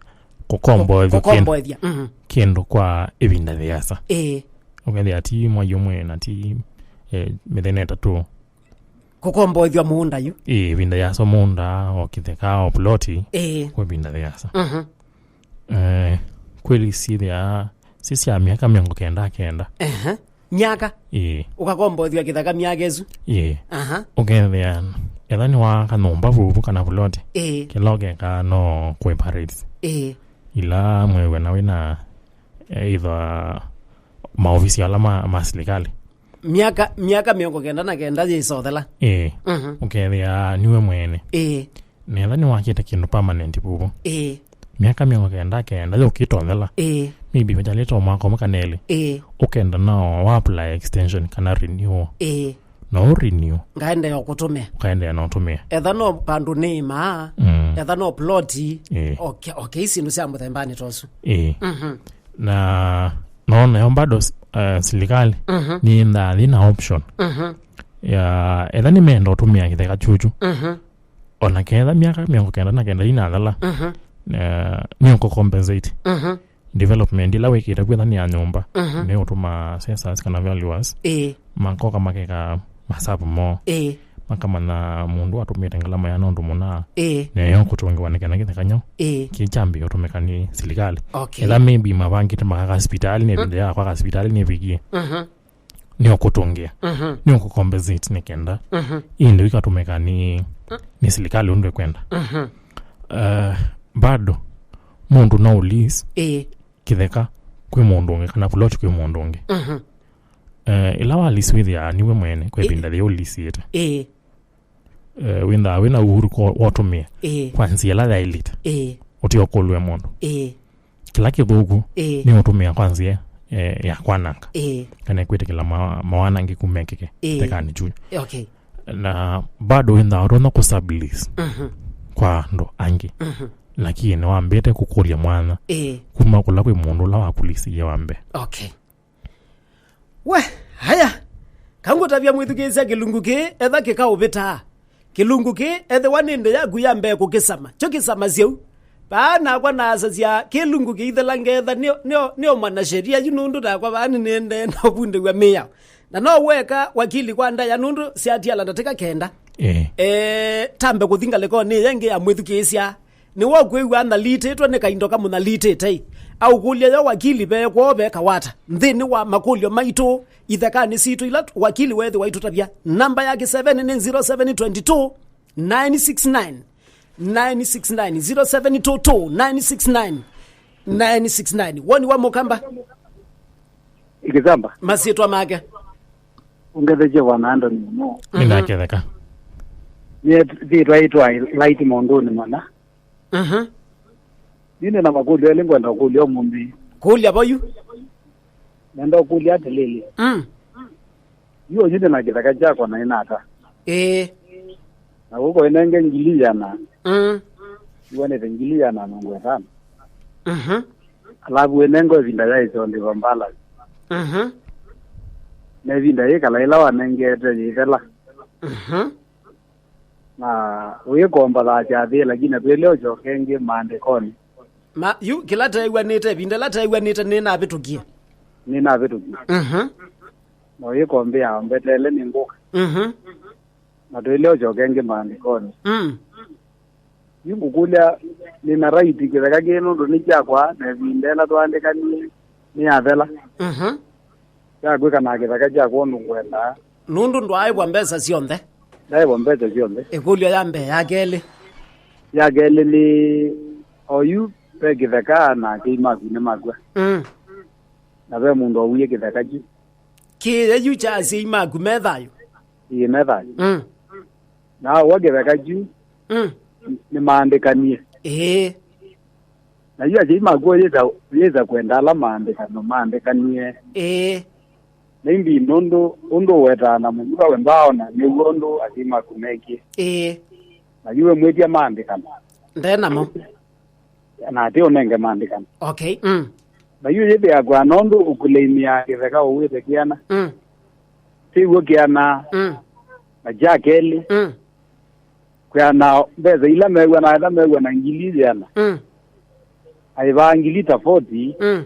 kũkomboethya kĩndũ, Kũkomboethya. Mhm. Kĩndũ kwa ĩvinda yĩasa. Eh. Ũkethĩa ti mwai ũmwe na ti, eh, mĩthenya ĩtatũ. Kũkomboethya mũũnda yu. Eh, ĩvinda yĩasa mũũnda, o kĩtheka, o ploti, Eh. kwa ĩvinda yĩasa. Mhm. Eh, kweli syĩthĩaa sisya myaka mĩongo kenda kenda. Ehe. Myaka? Ĩĩ. Ũkakombothw'a kĩthaka myaka ĩsu? Ĩĩ. Aha. Ũkethĩa, etha nĩwaaka nyũmba vuvu kana vuloti, Ĩĩ. Kĩla ũkeka no kũĩpa rates. Ĩĩ. Ila mwĩw'e na wĩna, eh, either maovisi ala ma, ma silikalĩ. Myaka, myaka mĩongo kenda na kenda yĩsothela. Ĩĩ. Mhm. Ũkethĩa niwe mwene. Ĩĩ. Netha nĩwakĩte kĩndũ permanent vuvu. Ĩĩ. Myaka mĩongo kenda kenda yũkĩtothela. Ĩĩ. Maybe vajalĩte o mwaka ũmwe kana elĩ. Ĩĩ. Ũkenda nao wa apply extension kana renewal. Ĩĩ. No renew. Ngaendeea kũtũmĩa. Ũkaendeea na ũtũmĩa. Etha no vandũ nĩĩmaa, Mm. Etha no ploti, Ĩĩ. Okay, okay, ici nĩ sya mũthembanĩ ta ũsu. Ĩĩ. Mhm. Na no nayo bado, eh, silikalĩ Mhm. nĩĩndaa yĩna option Mhm. ya etha nĩmeenda ũtũmĩa kĩtheka kyũkyũ. Mhm. Ona ketha myaka mĩongo kenda na kenda ĩnathela, Mhm. eh, nĩũkũcompensate Mhm. development ĩla wĩkĩte kwĩtha nĩ ya nyũmba, Mhm. nĩũtũma assessors kana valuers Ĩĩ. makoka makeka masavu moo, Ĩĩ. Makamanya mũndũ atũmĩte ngalama ya nũndũ mũna, Ĩĩ. Neyo kũtũngĩwa nĩ kenda kĩtheka nyau Ĩĩ. Kĩkyambĩĩa ũtũmĩka nĩ silikalĩ. Okay. Etha maybe mavangĩte makaka sipitalĩ nĩ ĩvinda ya kwaka sipitalĩ nĩvikie. Mhm. Nĩũkũtũngĩa, Mhm. Nĩũkũcompensate nĩ kenda Mhm. Ĩndĩ ĩkatũmĩka nĩ, nĩ silikalĩ ũndũ ĩkwenda. Mhm. Eh, bado mũndũ no ũlease Ĩĩ. Kĩtheka kwĩ mũndũ ũngĩ kana plot kwĩ mũndũ ũngĩ. Mhm. Eh, ĩla wa lease wĩthĩaa nĩwe mwene kwa Ĩ- ĩvinda yĩu ũleasĩte. Ĩĩ. Eh, wĩndaa wĩna uhuru kwa ũtũmĩa Ĩĩ. Kwa nzĩa ĩla yaĩlĩte. Ĩĩ. Ũtĩokũlw'e mũndũ. Ĩĩ. Kĩla kĩthũku Ĩĩ. Nĩ ũtũmĩa kwa nzĩa, eh, ya kwananga. Ĩĩ. Kana kwĩtĩkĩla ma- mawanangĩku mekĩke Ĩĩ. Tekanĩ kyũnyũ. Okay. Na bado wĩndaa ũtonya kũsublease Mhm. Kwa andũ angĩ. Mhm. Lakini wambĩte kũkũlya mwanya Ĩĩ. Kuma kũla kwĩ mũndũ ũla wakũlisiie wa mbee. Okay. We, haya. Kangũtavya mwĩthukĩĩsya kĩlungu kĩĩ, etha kĩkaũvĩtaa. Kĩlungu kĩĩ, ethĩwa nĩ nthĩ yaku ya mbee kũkĩsama, kyo kĩsama syau. Vaa nakwa naasasya kĩlungu kĩithela ngetha nĩ, nĩ, nĩ o mwanasheria yu nũndũ nakwa vaa nĩnĩendee na ũvundĩw'a mĩao. Na no weka wakili kwa ndaya nũndũ syatiala ndatĩka kenda. Eh. Eh, tambe kũthi ngalĩkonĩ ĩya ĩngĩ ya mwĩthukĩĩsya. Nĩwokwĩw'a anyalitĩtwe nĩ kaindo kamũnyalitĩte-ĩ. Aũkũlya yo wakili ve kwoo veka wata. Nthĩnĩ wa makũlyo maitũ, ithekanĩ sitũ ila wakili wethĩwa itũtavya. Namba ya kĩseveni nĩ zero seven twenty two, nine six nine, nine six nine, zero seven two two, nine six nine, nine six nine. Woni wa Mũkamba? Ikizamba. Masyĩtwa make. Ungethekye bwana Anthony mũno. Mhm. Nĩnaketheka. Nĩthĩtwa itwa light maũndũnĩ mana. Mhm. Nĩnĩ na makũlyo elĩ ngwenda kũlya ũmũnthĩ. Kũlya voyu. Nenda ũkũlya atĩlĩlĩ. Mm. Yu oyu nĩ na kĩtheka kyakwa na ĩnata. Ĩĩ. Na ũko ĩnenge ngili ĩana. Mm. Iwanĩte ngili ĩana na mĩongo ĩtano. Mhm. Alafu ĩnenge ĩvinda ya ĩsondĩva mbala. Mhm. Na ĩvinda yĩkala ĩla wanengete yĩthela. Mhm. Na wĩkomba thaa kyathĩ, lakini atwĩle ũkyoke ĩngĩ maandĩkonĩ. Ma, yu, kĩla teew'anĩte, ĩvinda ĩla teew'anĩte nĩnavĩtũkie. Nĩnavĩtũkie. Mhm. Na wĩkombĩa mbeteele nĩ ngũka. Mhm. Na twĩle ũkyoke ĩngĩ maandĩkonĩ. Mm. Yu ngũkũlya, nĩ na right kĩtheka kĩĩ nũndũ nĩ kyakwa, na ĩvinda ĩla twaandĩkanie nĩyathela. Mhm. Kyakwĩka na kĩtheka kyakwa ũndũ ngwendaa. Nũndũ ndwaaĩvwa mbesa syonthe. Ndaaĩvwa mbesa syonthe. Ĩkũlyo ya mbee, ya kelĩ. Ya kelĩ nĩ, oyu ve kĩtheka na asyai maku nĩmakw'a. Mm. Na ve mũndũ wauie kĩtheka kyu. Kĩĩ yu kya asyai maku me thayũ? Ĩĩ, me thayũ. Mm. Na aua kĩtheka kyu, mm, nĩmaandĩkanie. Ĩĩ. Na yu asyai maku yĩsa, yĩsa kwenda ala maandĩkano maandĩkanie. Ĩĩ. Na ĩndĩ nũndũ ũndũ ũwetaa na mũnyuka we ndwaaona, nĩw'o ũndũ asyai maku mekie. Ĩĩ. Na yu we mwĩtya maandĩkano. Nde namo. Na atĩ ũnenge maandĩkano. Okay. Mm. Na yu yĩthĩakw'a nũndũ ũkũleimia kĩtheka ũwĩte kĩana. Mm. Kĩw'o kĩana. Mm. Na kya kelĩ. Mm. Kwĩana mbesa ila mew'a na ĩla mew'a na ngili ĩana. Mm. Aĩvaa ngili ta forty. Mm.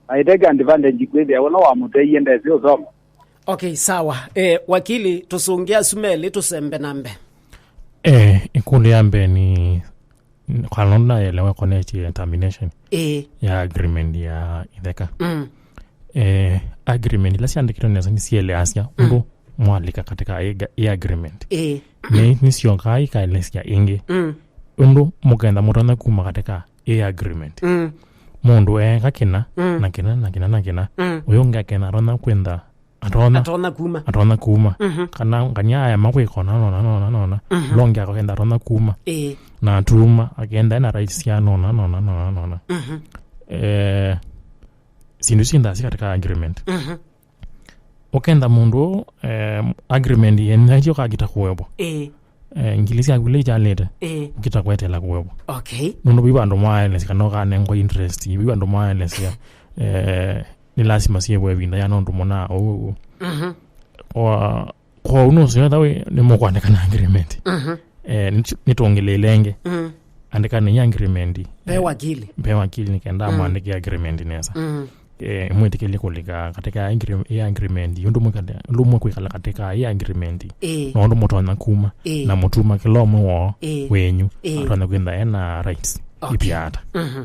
Aiteka advantage kwĩthĩa ũla wamũteie ndesĩ ũsoma. Okay, sawa. Eh, wakili, tũsũngĩa asu melĩ tũsembe na mbee. Eh, ĩkũlyo ya mbee nĩ, kwa nũndũ naelewa connect ya termination, ĩĩ, ya agreement ya itheka. Mm. Eh, agreement ila syandĩkĩtwe nesa nĩsieleasya, mm, ũndũ mwalika katika ĩ ga-, ĩ agreement. Ĩĩ. Nĩ, nĩsyokaa ikaelesya ĩngĩ. Mm. Ũndũ mũkenda mũtonya kuma katika ĩ agreement. Mm. Mũndũ eeka kĩna, mm, na kĩna, na kĩna, na kĩna. Mm. Ũyũ ũngĩ akenda atonya kwenda, atonya, atonya kuma, atonya kuma. Mhm. Kana ngania ayama kwĩka ona, nona, nona, nona. Mhm. Ũla ũngĩ akenda atonya kuma. Ĩĩ. Na atuma, akenda ena rights sya nona, nona, nona, nona. Mhm. Eh, sindu syinthasi katika agreement. Mhm. Ũkenda mũndũ, eh, agreement yenyu ũkakita kũwevwa. Ĩĩ. Eh, ngili syaku ila ikyalĩte, ĩĩ, ũkita kwetela kũwevwa. Okay. Nũndũ vai vandũ mwaelesya kana ũkanengwa interest, vai vandũ mwaelesya, eh, nĩ lasima syĩvwe ĩvinda ya nũndũ mũna ũu. Mhm. Kwa, kwa ũu nũseo etha wĩ, nĩ mũkwandĩkana agreement. Mhm. Eh, nĩ, nĩtũngĩlĩĩle ĩngĩ. Mm. Andĩkanĩai agreement. Ve wakili. Ve wakili nĩ kenda, mm, mwandĩke agreement nesa. Mm. Eh, mwĩtĩkĩlye kũlika katika agre-, ĩ agreement, ũndũ mwĩkale-, ũndũ mwekwĩkala katika ĩ agreement. Ĩĩ. Na ũndũ mũtonya kuma, ĩĩ, na mũtuma kĩla ũmwe woo, ĩĩ, wenyu, ĩĩ, atonya kwĩtha ena rights, okay, ipiata. Mhm.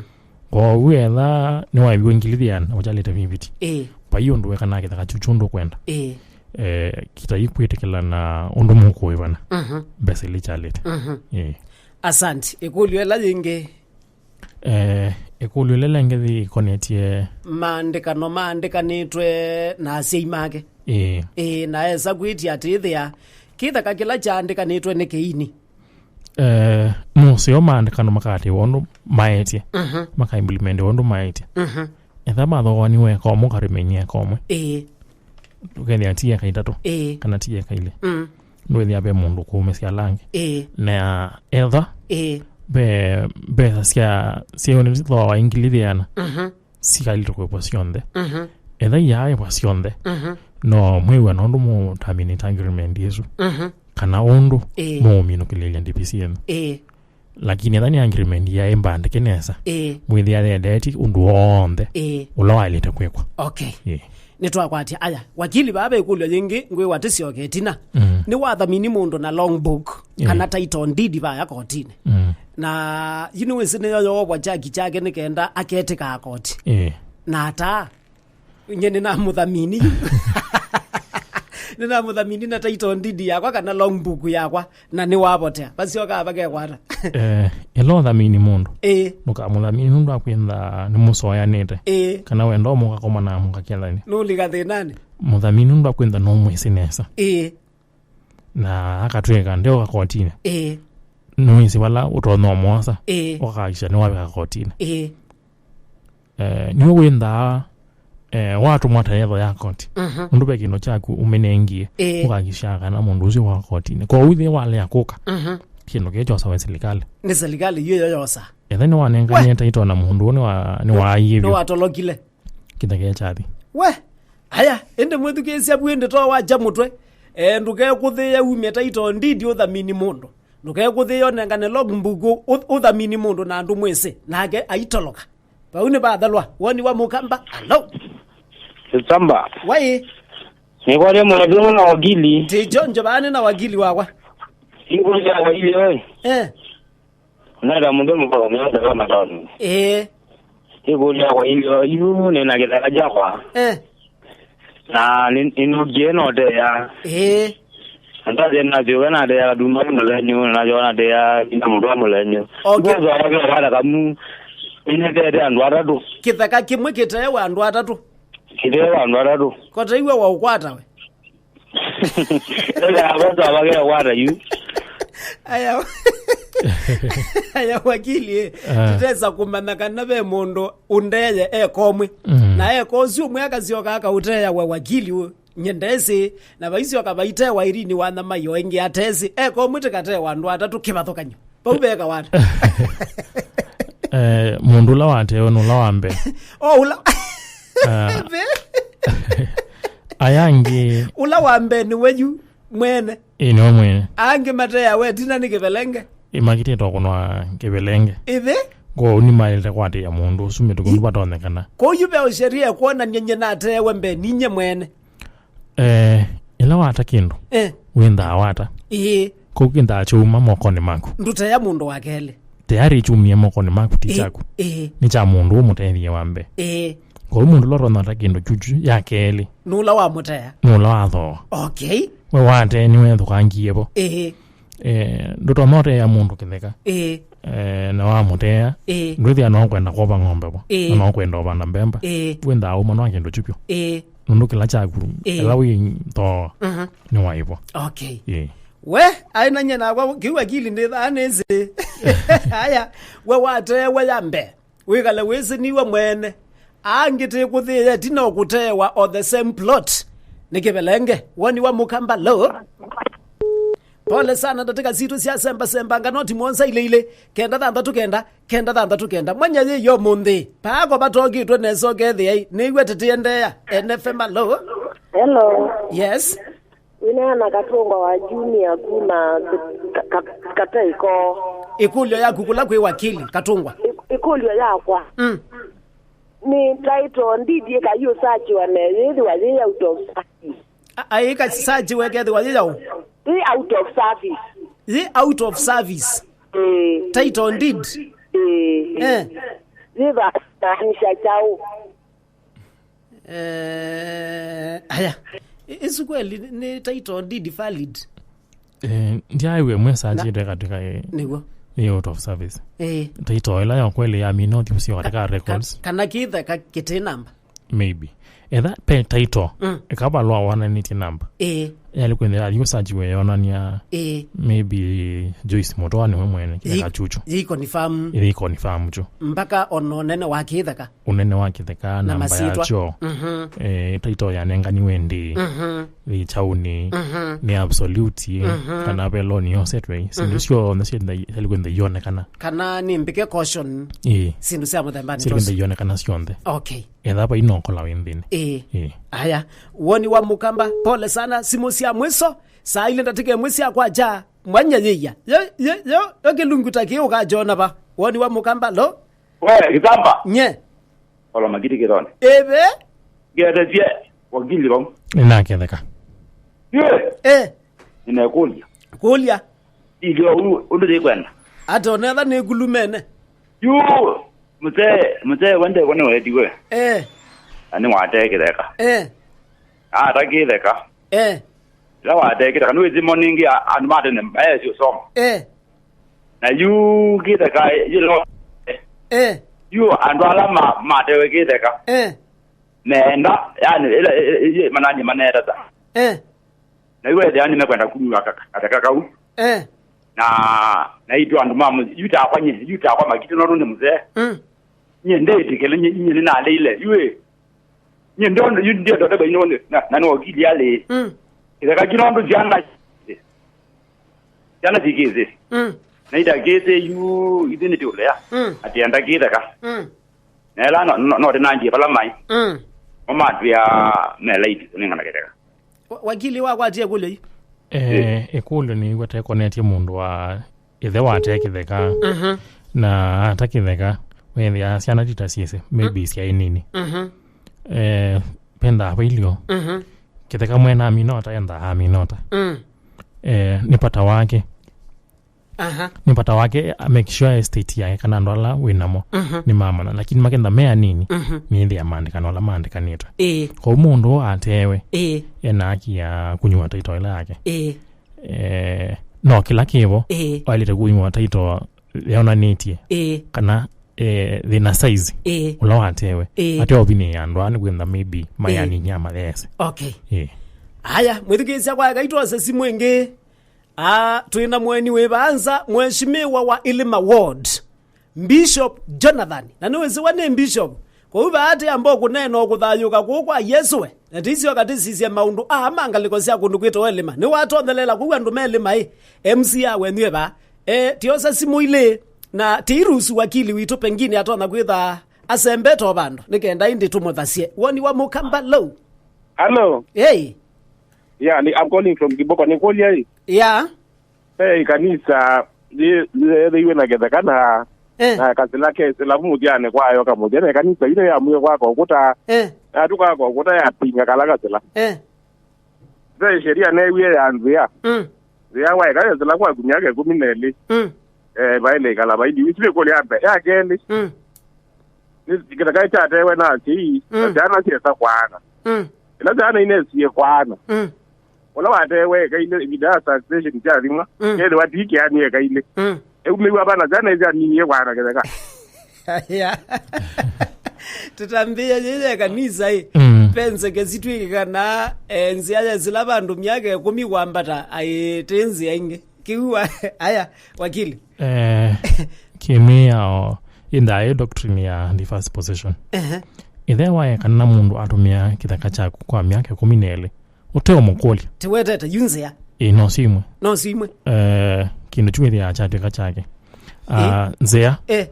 Kwoou etha nĩwaĩviwe ngili ĩana na ũkyalĩte fifty. Ĩĩ. Vai ũndũ wekana kĩtheka kyu kyũ ndũkwenda. Ĩĩ. Eh, kitai kwĩtĩkĩla na ũndũ mũkũĩvana. Mhm. Mbesa ila ikyalĩte. Mhm. Ĩĩ. Asante. Ĩkũlyo ĩla yĩngĩ. Eh, ĩkũlyo ĩla ĩla ĩngĩ yĩkonetye maandĩkano maandĩkanĩtwe na asyai make. Ĩĩ. Ĩĩ, na esa kwĩtya atĩ ĩthĩa kĩtheka kĩla kyaandĩkanĩtwe nĩ kĩini. Eh, nũseo maandĩkano makaatĩĩwa ũndũ maetye, mhm, makaimplement ũndũ maetye. Mhm. Etha mathooaniwe eka ũmwe, ũkarimenia eka ũmwe. Ĩĩ. Ũkethĩa ti eka itatũ, ĩĩ, kana ti eka ilĩ. Mm. Ndwĩthĩa ve mũndũ kũũmĩsya ala angĩ. Ĩĩ. Na etha, ĩĩ, ve mbesa sya, sya unit thooa ngili ĩana, mhm, sikaĩlĩte kũĩvwa syonthe. Mhm. Etha iyaaĩvwa syonthe, mhm, no mwĩw'a nũndũ mũ terminate agreement ĩsu. Mhm. Kana ũndũ, ĩĩ, mũũminũkĩlĩlya D P C yenyu. Ĩĩ. Lakini etha nĩ agreement ya ĩmbandĩke nesa. Ĩĩ. Mwĩthĩa yendeeti ũndũ w'onthe. Ĩĩ. Ũla waĩlĩte kwĩkwa. Okay. Ĩĩ. Nĩtwakwatya. Aya, wakili, vaa ve ĩkũlyo yĩngĩ ngwĩwa tĩsyoke ĩtina. Mm. Nĩwathamini mũndũ na logbook, ĩĩ, kana title deed vaya kotinĩ. Mm. Na yu nĩwĩsĩ nĩyo yoovwa kyaki kyake nĩ kenda aketĩkaa koti. Ĩĩ. Na ata? Nye nĩnamũthamini yu. Nĩnamũthamini na title deed yakwa kana logbook yakwa, na nĩwavotea. Vasyokaa vakekwata. Eh, ĩla ũthamini mũndũ, ĩĩ, ndũkamũthamini nũndũ wa kwĩntha nĩmũsoeanĩte. Ĩĩ. Kana wenda ũmũkakoma na mũkakethania. Nũlika thĩnanĩ. Mũthamini nũndũ wa kwĩntha nũmwĩsĩ nesa. Ĩĩ. Na akatwĩka ndeũka kotinĩ. Ĩĩ. Nĩwĩsĩ vala ũtonya ũmwosa. Ĩĩ. Ũkakisha nĩwavika kotinĩ. Ĩĩ. Eh, nĩwe wĩnthaa, eh, watũmwa ta yetho ya koti. Mhm. Ũndũ ve kĩndũ kyaku ũmĩnengie, ĩĩ, ũkakisha kana mũndũ ũcio wa kotinĩ. Kwoou ĩthĩ walea kũka, mhm, kĩndũ kĩĩ kyosawe silikalĩ. Nĩ silikalĩ yu ĩyo yosa. Etha nĩwanenganie taito na mũndũ ũũ nĩwa-, nĩwaaiie vyũ. Nĩwatolokile. Kĩtheke kyathi. We, aya, ĩndĩ mwĩthukĩĩsya vu ĩndĩ to wacha mũtwe. Eh, ndũkekũthĩĩe umye taito ndindi ũthamini mũndũ. Ndũkekũthĩĩe ũnengane logbook ũ-, ũ-, ũthamini mũndũ na andũ mwĩsĩ. Nake aitoloka. Vau nĩ vathalwa. Woni wa mũkamba. Alo. Samba. Wai. Nĩkwatya mũndũ na wakili. Ti chonjo vani na wakili wakwa. Ĩkũlyo ya wakili oi. Eh. Nenda mũndũ mũkao mĩonde wa matoni. Eh. Ĩkũlyo ya wakili oi. Yu nĩ na kĩthaka kyakwa. Eh. Na nĩ-, nĩnũkie noteea. Eh. Andaze nathĩwe nateea katuma mũlenyu, na yo nateea ina mũndũ wa mũlenyu. Okay. Ngozo arake kata kamu, inetete andũ atatũ. Kĩtheka kĩmwe kĩteewa andũ atatũ. Kĩteewa andũ atatũ. Koteiwe wa ũkwata we. Ela abaza abage kwata yu. Aya. Aya wakili, eh. Ah. Tutesa kũmanya kana ve mũndũ ũndeye ekomwe. Mm. Na eko ũcio ũmwe akasyoka akaũteea wa wakili ũyũ. Nye ndesĩ, na vaisyoka vaitewa Irini wa Nyamai o ĩngĩ atesĩ, eko mwĩtĩkatewa andũ atatũ kĩvathũkany'o. Vau veka wata. Eh, mũndũ ũla watewe nĩ ũla wa mbee. O ũla. Ah. Ve. Aya angĩ. Ũla wa mbee nĩwe yu mwene. Ĩ, nĩwe mwene. Angĩ mateawe ĩtina nĩ kĩvelenge. Ĩ, makitĩtwe kũnwa kĩvelenge. Ĩthĩ? Kwoou nĩmaĩlĩte kwatĩĩa mũndũ ũsu mĩtũkĩ ndũvatonyekana. Kwoou ve ũsheria ĩkwonany'a nye nateewe mbee ninye mwene. Eh, ĩla wata kĩndũ, eh, wĩnthaa wata. Ĩĩ. Kũu kĩnthaa kyauma mokonĩ maku. Ndũtea mũndũ wa kelĩ. Tayari kyumie mokonĩ maku, ti kyaku. Ĩĩ. Nĩ kya mũndũ ũmũtethie wa mbee. Ĩĩ. Kwoou mũndũ ũla ũtonya ata kĩndũ kyuchu ya kelĩ. Nũla wamũtea. Nũla wathooa. Okay. We watee nĩwethũkangie vo. Ĩĩ. Eh, ndũtonya ũteea mũndũ kĩtheka. Ĩĩ. Eh, na wamũtea. Ĩĩ. Ndwĩthĩa no kwenda kwova ng'ombe vo. Ĩĩ. Na no kwenda ũvanda mbemba. Ĩĩ. Wĩnthaa ũmwe nwa kĩndũ kyupyo. Ĩĩ. Nũndũ kĩla kyaku, ĩĩ, ĩla wĩ thooa, mhm, nĩwaĩvwa. Okay. Ĩĩ. We, aĩ na nye nakwa, kĩu akili ndĩthaa nĩsĩ. Aya, we wateewe ya mbee. Wĩkale wĩsĩ niwe mwene. Angĩ tĩkũthĩĩa ĩtina ũkũteewa o the same plot. Nĩ kĩvelenge. Woni wa mũkamba, lo. Pole sana, ndatĩka sitũ sya semba semba, nganoti mwonza ile ile. Kenda thanthatũ kenda, kenda thanthatũ kenda. Mwanya yĩ yo mũnthĩ. Paako vatokĩtwe nesa ũkethĩai. Nĩw'a tĩtĩendeea. N F M, alo. Hello. Yes. Wĩneana Katũngwa wa Junior kuma ka-, ka-, Kataiko. Ĩkũlyo yaku kũla kwĩ wakili, Katũngwa. Ĩ-, ĩkũlyo yakwa. Mm. Nĩ title deed ĩka yũsachiwa na yĩthĩwa yĩ out of service. A-, a-, ĩka sachiwe kethĩwa yĩ yaũ? Yĩ out of service. Yĩ out of service. Ĩĩ. Title deed? Ĩĩ. Eh. Yĩva maanisha kyaũ? Eh, aya. I-, isu kweli nĩ title deed valid? Eh, ndiaiwe mwe search ĩte katika, eh, nĩguo, ĩ out of service. Eh. Title ĩla ya kweli ya mina ũthi ũsio katika records. Kana kĩtheka kĩtĩ namba. Maybe. Etha pe title, mm, ĩkavalwa wananĩtie namba. Eh. Yali kwende ya search we yonania. Eh. Maybe Joyce Mutoa nĩwe mwene kĩtheka chuchu. Yĩ confirm. Yĩ confirm chu. Mpaka ona ũnene wa kĩtheka. Ũnene wa kĩtheka, na namba masyĩtwa yakyo, mhm, eh, title yanenganiwe ndĩ, mhm, yĩ kyaũnĩ, mhm, nĩ absolute, mhm, kana ve loan yosetwe, syĩndũ, mhm, syonthe syenda-, syalikwenda ionekana. Kana nĩ mbike caution, ĩĩ, syĩndũ sya mũthembanĩ syalikwenda ũsu ionekana syonthe. Okay. Etha vai nokola wĩ nthĩnĩ. Ĩĩ. Ĩĩ. Aya, woni wa mũkamba, pole sana, simũ sya mwiso, saa ile ndatĩka ĩmwe sya kwacha, Mwanya yĩya. Yo, yo, yo, yo kĩlungu ta kĩĩ ũkakyona va? Woni wa Mũkamba, lo? We, Kĩsamba. Nye. Olo makiti kĩthone. Ĩve. Ngetetie wakili vau. Nĩnaketheka. Yue. Eh. Nĩnekũlya. Kũlya. Ilio u-, ũndũ yĩkwenda. Ata onetha nĩ kulumene. Yu, mzee, mzee wende kwa nĩ wetiwe. Eh. Na nĩ watee kĩtheka. Eh. Ata kĩtheka. Eh. Ĩla watekĩte, kana wĩsĩ mo nĩngĩ a-, andũ ma tene maesĩ ũsoma. Eh. Na yu kĩtheka, yĩlo, eh. Yu andũ ala ma-, matewe kĩtheka. Eh. Meenda, yani, ĩla, ĩ-, ĩ-, ĩ-, manani maneeta ta. Eh. Na yu ethĩa nĩmekwenda kunywa ka-, katheka kau. Eh. Na, na itũ andũ ma mũ-, yu takwa nye, yu takwa makitĩ nũndũ nĩ mzee. Mm. Nye ndĩtĩkĩle, nye, nye nĩnaleile, yu ĩ. Nye ndondo, yu ndio ndondo bai nonde, na, na no kili ale. Mm. Kĩtheka kĩno ndo jana. Jana sikĩsĩ. Mm. Na ita kĩsĩ yu, ithĩ nĩ tũlea. Mm. Ati enda kĩtheka. Mm. Na ĩla no, no, no tena njie pala mai. Mm. Mama tu ya me light, nĩ ngana kĩtheka. Wa-, wakili wakwatie kũlyo yu? Eh, ĩkũlyo nĩ wĩw'a tekonetye mũndũ wa ĩthe wate kĩtheka. Mhm. Na ata kĩtheka, wĩthĩa syana tita syĩsĩ, maybe syaĩ nini. Mhm. Eh, pendaa vailyo. Mhm. Kĩtheka mwene aminota, endaa aminota. Mm. Eh, nĩ pata wake. Aha. Nĩ pata wake, a make sure estate yake kana andũ ala wĩ namo, mhm, nĩ mamana. Lakini makenda me anini, mhm, nĩthĩa maandĩkana ũla maandĩkanĩtwe. Ĩĩ. Kwoou mũndũ ũũ atewe, ĩĩ, ena haki ya kunywa title ĩla yake. Ĩĩ. Eh, no kĩla kĩvo, ĩĩ, waĩlĩte kunywa title yonanĩtye, ĩĩ, kana, eh, thĩna size, ĩĩ, ũla watewe. Ĩĩ. Ate ovinĩ ya andũ aa nĩ kwenda maybe, ĩĩ, mayanini amathese. Okay. Ĩĩ. Aya, mwĩthukĩĩsya kwa eka itwose simũ ĩngĩ. Ah, twĩ na mũeni wĩ vaa nza, mheshimiwa wa Ilima Ward, Bishop Jonathan. Na nĩwĩsĩwa nĩ Bishop. Kwoou vaatĩ amba kũneena o kũthayũũka kũũ kwa Yesũ we. Na tĩisyoka tĩsisye maũndũ aa ma ngalĩko sya kũndũ kwĩtawa Ilima. Nĩwatonyelela kũu andũ me Ilima ĩ. M C A wenyu e vaa. E, tiosa simũ ilĩ, na tĩiruhusu wakili witũ pengine atonya kwĩtha asembete o vandũ. Nĩ kenda ĩndĩ tũmũthasye. Woni wa Mũkamba, lo? Hello. Hey. Yeah, ni, I'm calling from Kiboko. Nĩ kũlya ĩ? Yeah. Ve ĩkanisa yĩ-, yĩethĩiwe na kĩtheka na, eh, na kasĩla ke sĩlavu mũthyanĩ kwayo kamũthya, na ĩkanisa ĩno yamwĩe kwaka ũkũta, eh, na tũkaka ũkũta yapinga kala kasĩla. Eh. Ve sheria neewie ya nzĩa. Mm. Nzĩa waeka yesĩla kwaku myaka ĩkũmi na ĩlĩ. Mm. Eh, vaĩle ĩkala vaili. Ĩsu nĩ kũlya mbee. Ya kelĩ. Mm. Nĩ kĩtheka kyatewe na asyai, na, mm, syana syesa kwaana. Mm. Ĩla syana inesie kwaana, mm, ũla watewe ekaile ĩvinda ya succession kyathimwa, mm, kethĩwa ti kĩani ekaile. Mm. Eumĩw'a vana syana isya ninie kwaana kĩtheka. Ya. Tũtambĩĩa yĩya kanisa ĩ. Mm. Ve nzeke sitw'ĩkĩkana, eh, nzĩa yesĩla vandũ myaka ĩkũmi kwambata, aĩ, tĩ nzĩa ingĩ. Kĩu wa-, aya, wakili. Eh, kĩmĩao, ĩndaa ĩ doctrine ya the first possession. Ehe. Ĩthe waekana na mũndũ atũmĩa kĩtheka kyaku kwa myaka ĩkũmi na ĩlĩ, ũteũmũkũlya. Tiwetete, yu nzĩa. Ĩ, no simwe. No simwe. Eh, kĩndũ kyu ĩthĩaa kyatw'ĩka kyake. Ah, ĩ, nzĩa. Eh.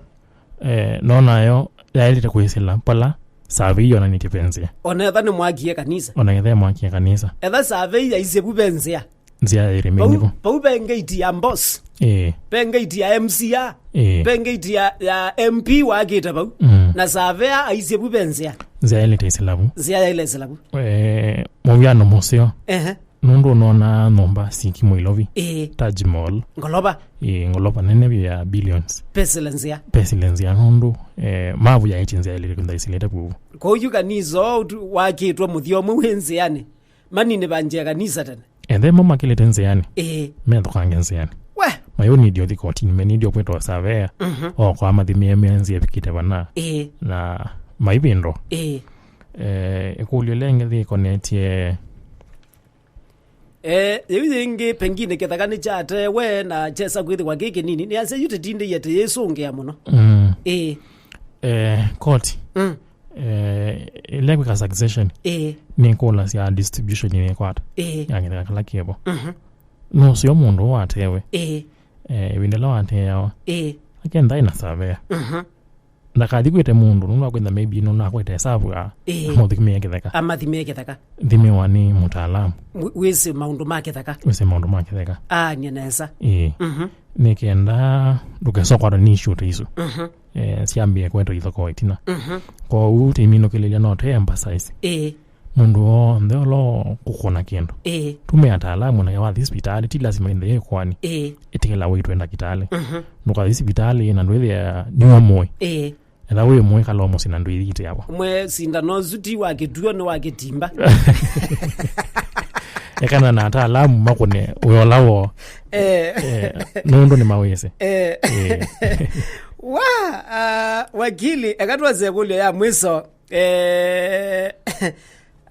Eh, no nayo yaĩlĩte kwĩsĩla pala survey yonanĩtye ve nzĩa. Ona etha nĩ mwakie kanisa. Ona etha mwakie kanisa. Etha survey yaisye vu ve nzĩa. Nzĩa yaĩrĩmĩnĩ vo. Vau, vau ve ngate ya boss. Ĩĩ. Ve ngate ya M C A. Ĩĩ. Ve ngate ya, ya M P wakĩte vau. Mm. Na surveyor aisye vu ve nzĩa. Nzĩa yaĩlĩte ĩsĩla vu. Nzĩa yaĩle ĩsĩla vu. Eh, mũvw'ano mũseo. Ehe. Nũndũ ũnona nyũmba sikimwe Ilovi. Ĩĩ. Taj Mahal. Ngolova. Ĩĩ, ngolova nene vyũ ya billions. Ve sĩla nzĩa. Ve sĩla nzĩa nũndũ, eh, mavu yaĩtye nzĩa yaĩlĩte kwĩtha ĩsĩlĩte vu. Kwoou yu kanisa ũũ tu wakĩtwe mũthya ũmwe wĩ nzĩanĩ. Manini vanjia kanisa tene. Ethemo makĩlĩte nzĩanĩ. Ĩĩ. Methũkange nzĩanĩ. We! Mayũnĩndie ũthi kotinĩ, menĩndie kwĩtwa surveyor. Mhm. Oka amathimĩe mĩanzĩ ĩvikĩte vana. Ĩĩ. Na maivĩndwa. Ĩĩ. Eh, ĩkũlyo ĩla ĩngĩ yĩkonetye. Eh, yĩu yĩngĩ pengine kĩthaka nĩkyatewe na kyesa kwĩthĩwa kĩ kĩnini. Nĩasya yu tĩtindĩie tĩyĩsũngĩa mũno. Mm. Ĩĩ. Eh, koti. Mm. Eh, ĩla kwĩka succession, ĩĩ, nĩkũlasya distribution nĩkwata, ĩĩ, ya kĩtheka kĩla kĩvo. Mhm. Nũseo mũndũ ũũ watewe. Ĩĩ. Eh, ĩvinda ĩla wateawa, ĩĩ, akenda ĩna surveyor. Mhm. Ndakathi kwĩte mũndũ, nũndũ akwĩtha maybe nũndũ akwĩte hesabu a, ĩĩ, amũthimĩe kĩtheka. Amathimĩe kĩtheka. Thimĩwa nĩ mũtaalamu. Wĩ-, wĩsĩ maũndũ ma kĩtheka. Wĩsĩ maũndũ ma kĩtheka. Aanie nesa. Ĩĩ. Mhm. Nĩ kenda ndũkesokwatwa nĩ issue ta isu. Mhm. Eh, syambĩe kwetwa ithokoo ĩtina. Mhm. Kwoou tĩminũkĩlĩlya no tũ emphasize. Ĩĩ. Mũndũ w'onthe ũla ũkũkũna kĩndũ. Ĩĩ. Tumĩa ataalamu na wathi sipitalĩ, ti lasima ĩnthe yĩkwani. Ĩĩ. Ĩtĩkĩla wĩtwe ndakĩtalĩ. Mhm. Ndũkathi sipitalĩ na ndwĩthĩa nĩwe mũĩ. Ĩĩ. Etha wĩ mũĩ kala mũsyĩ na ndwĩthitĩawa. Mwe sindano ũsu ti wa kĩtuo, nĩ wa kĩtimba. Ekana na ataalamu makũne wĩola woo. Eh. Eh, nũndũ nĩ mawĩsĩ. Eh. Eh. Wa, ah, wakili, eka twase ĩkũlyo ya mwiso. Eh,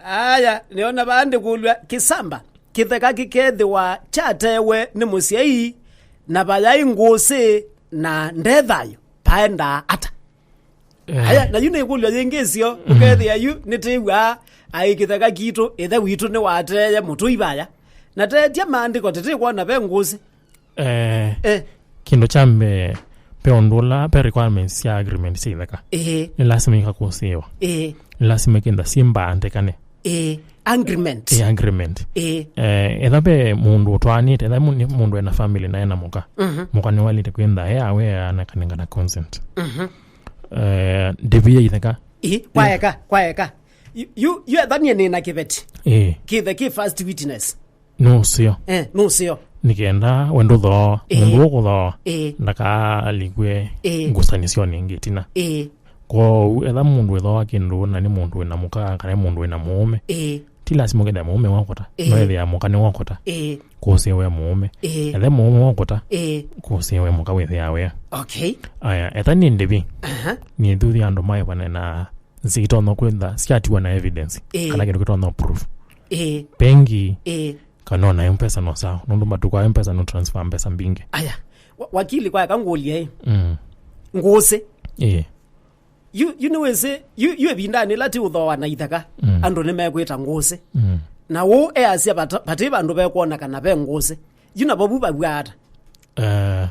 aya, nĩona vandĩkũlw'a kĩsamba, kĩtheka kĩkethĩwa kyatewe nĩ mũsyai, na vayaĩ ngũsĩ na ndethayũ, paendaa ata? Eh. Aya, na yu nĩ ĩkũlyo yĩngĩ ĩseo, mhm, ũkethĩa yu nĩtĩw'aa aĩ kĩtheka kitũ, ĩthe witũ nĩwateye mũtũi vaya. Na teetya maandĩko tĩtĩkwona ve ngũsĩ. Eh, eh, kĩndũ kya mbee, pe ũndũ ũla, pe requirements sya agreement sya itheka. Ĩĩ. Nĩ lasima ikakũsĩĩwa. Ĩĩ. Nĩ lasima ikinda syĩ mbaandĩkane. Ĩĩ. Agreement. Ĩĩ, agreement. Ĩĩ. Eh, etha pe mũndũ ũtwaanĩte, etha mu-, nĩ mũndũ ena family na ena mũka. Mhm. Mũka nĩwaĩlĩte kwĩntha e awe anakanengana consent. Mhm. Eh, ndĩvi ya itheka. Ĩĩ, kwa eka, kwa eka. Yu, yu, yu ethanie nĩ na kĩveti. Ĩĩ. Kĩthe kĩ first witness. Nũseo. Eh, nũseo. Nĩ kenda we ndũthooa, eh, mũndũ ũkũthooa, eh, ndakaalikwe, eh, ngusanĩsyonĩ ĩngĩ ĩtina. Eh. Kwoou, etha mũndũ ethooa kĩndũ na nĩ mũndũ wĩna mũka, kana nĩ mũndũ wĩna mũũme, eh, ti lasima ũkethĩa mũũme wakũta, eh, no ethĩa mũka nĩ wakũta. Eh. Kũsĩwe mũũme. Eh. Etha mũũme wakũta, eh, kũsĩwe mũka wĩthĩa wĩa. Okay. Aya, etha nĩ ndĩvi. Aha. Nĩ thuthi andũ maĩvane na nzitonya kwĩtha syatiwa na evidence, eh, kana kĩndũ kĩtonya proof. Eh. Bengi, eh, kana ona M-Pesa no sawa, nũndũ matukũ a M-Pesa no transfer mbesa mbingĩ. Aya, wa-, wakili, kwa eka ngũlye ĩ. Mm. Ngũsĩ. Eh. Yu, yu nĩwĩsĩ, yu, yu ĩvindanĩ ĩla ti ũthooa na itheka, mm, andũ nĩmekwĩta ngũsĩ. Mm. Na ũu easya vata-, vati vandũ vekwonekana ve ngũsĩ. Yu navo vu vavw'a ata? Eh,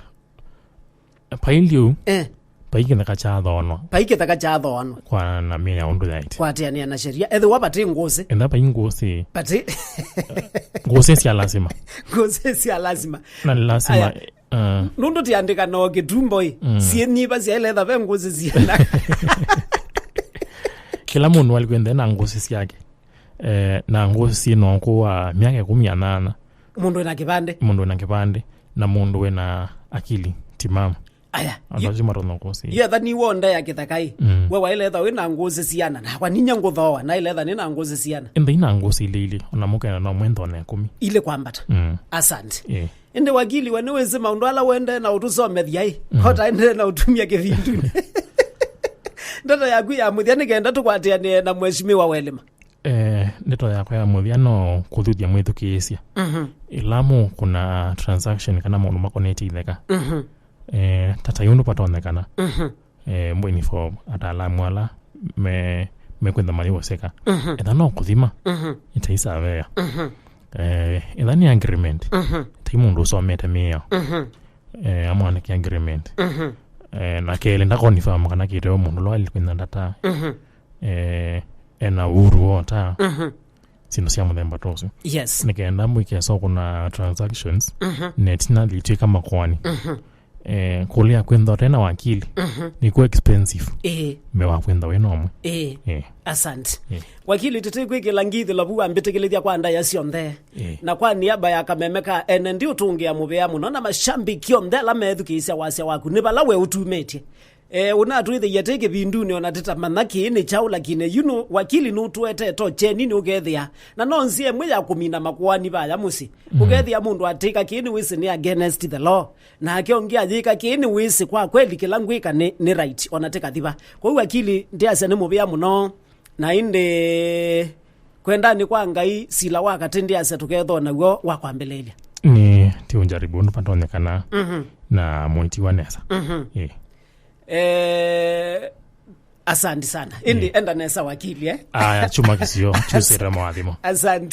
Pailyu, eh, pai kĩtheka kyathoonwa. Pai kĩtheka kyathoonwa. Kwa na mĩĩ ya ũndũ yaĩtye. Kwatĩanĩa na sheria. Ethĩwa vati ngũsĩ. Enda pai ngũsĩ. Vati. Ngũsĩ sya lasima. Ngũsĩ sya lasima. Na nĩ lasima, aya, uh, nũndũ tiandĩka no kĩtumbo ĩ. Mm. Syĩnyiva syaĩle etha ve ngũsĩ syana. Kĩla mũndũ alikwendea na ngũsĩ syake. Eh, na ngũsĩ syĩ na ũkũũ wa myaka ĩkũmi na nana. Mũndũ wĩna kĩvandĩ. Mũndũ wĩna kĩvandĩ, na mũndũ wĩna akili timamu. Aya, andũ yu-, asu matonya kũsĩ. Yu etha nĩ wonde ya kĩtheka ĩ. Mm. We waĩle etha wĩna ngũsĩ siana, nakwa ninya ngũthooa, naĩle etha nĩna ngũsĩ siana. Ĩndĩ ina ngũsĩ ilĩ ilĩ, ona mũkenda no mwenda ona ĩkũmi. Ilĩ kwambata. Mm. Asante. Eh. Ĩndĩ wakili, we nĩwĩsĩ maũndũ ala wendee na ũtũsomethya ĩ. Mm. Kotaendee na ũtumia kĩvindunĩ. Ndeto yaku ya mũthya nĩ kenda tũkwatĩanĩe na Mheshimiwa Welima. Eh, ndeto yakwa ya mũthya no kũthuthya mwĩthukĩĩsya. Mhm. Ĩla mũkũna transaction kana maũndũ makonetye itheka. Mhm. Eh, tata yũndũ vatonyekana. Mhm. Eh, mbũini for ataalamu ala me, mekwĩtha mayĩwoseka. Mhm. Etha no kũthima. Mhm. Ĩtaisavea. Mhm. Eh, etha nĩ agreement. Mhm. Tai mũndũ ũsomete mĩao. Mhm. Eh, amwanĩke agreement. Mhm. Eh, na kelĩ ndakonifirm kana kĩtewe mũndũ ũla wali kwĩna ndata. Mhm. Eh, ena uhuru wota. Mhm. Syĩndũ sya mũthemba ta ũsu. Yes. Nĩ kenda mũikesa kũna transactions, mhm, na ĩtina litwĩka makoani. Mhm. Eh, kũlea kwĩntha ũtena wakili, mhm, nĩkw'o expensive. Ĩĩ. Mbee wa kwĩntha wĩ nomwe. Ĩĩ. Ĩĩ. Asante. Ĩĩ. Wakili, tũtĩkwĩkĩla ngithĩlo vu wambĩtĩkĩlĩthya kwa ndaĩa syonthe. Ĩĩ. Na kwa niaba ya kameme ka ene, ndiũtũngĩa mũvea mũno na mashambiki onthe ala methukĩĩsya wasya waku. Nĩ vala we ũtumĩtye. Eh, ũnatwĩthĩie tĩ kĩvindunĩ ona tĩtamanya kĩĩ nĩ kyaũ, lakini yu nũ-, wakili nũtũetete ũkyeni nĩũkethĩa. Na no nzĩa ĩmwe ya kũmina makoani vaya mũsyĩ. Mm. Ũkethĩa mũndũ atĩka kĩĩ nĩwĩsĩ nĩ against the law. Nake ũngĩ ayĩka kĩĩ nĩwĩsĩ kwa kweli kĩla ngwĩka nĩ, nĩ right, ona tĩkathi va. Kwoou wakili, ndĩasya nĩ mũvea mũno. Na ĩndĩ kwendanĩ kwa Ngai, sila wa katĩ ndĩasya tũkethwa naw'o wa kwambĩlĩĩlya. Nĩ ti ũnjaribu ũndũ vatonyekana, mhm, na mũitiwa nesa. Mhm. Ĩĩ. Eh, asante sana. Ĩndĩ, eh, enda nesa wakili, eh? Aya, chuma kĩsio, chusĩre mawathimo. Asante.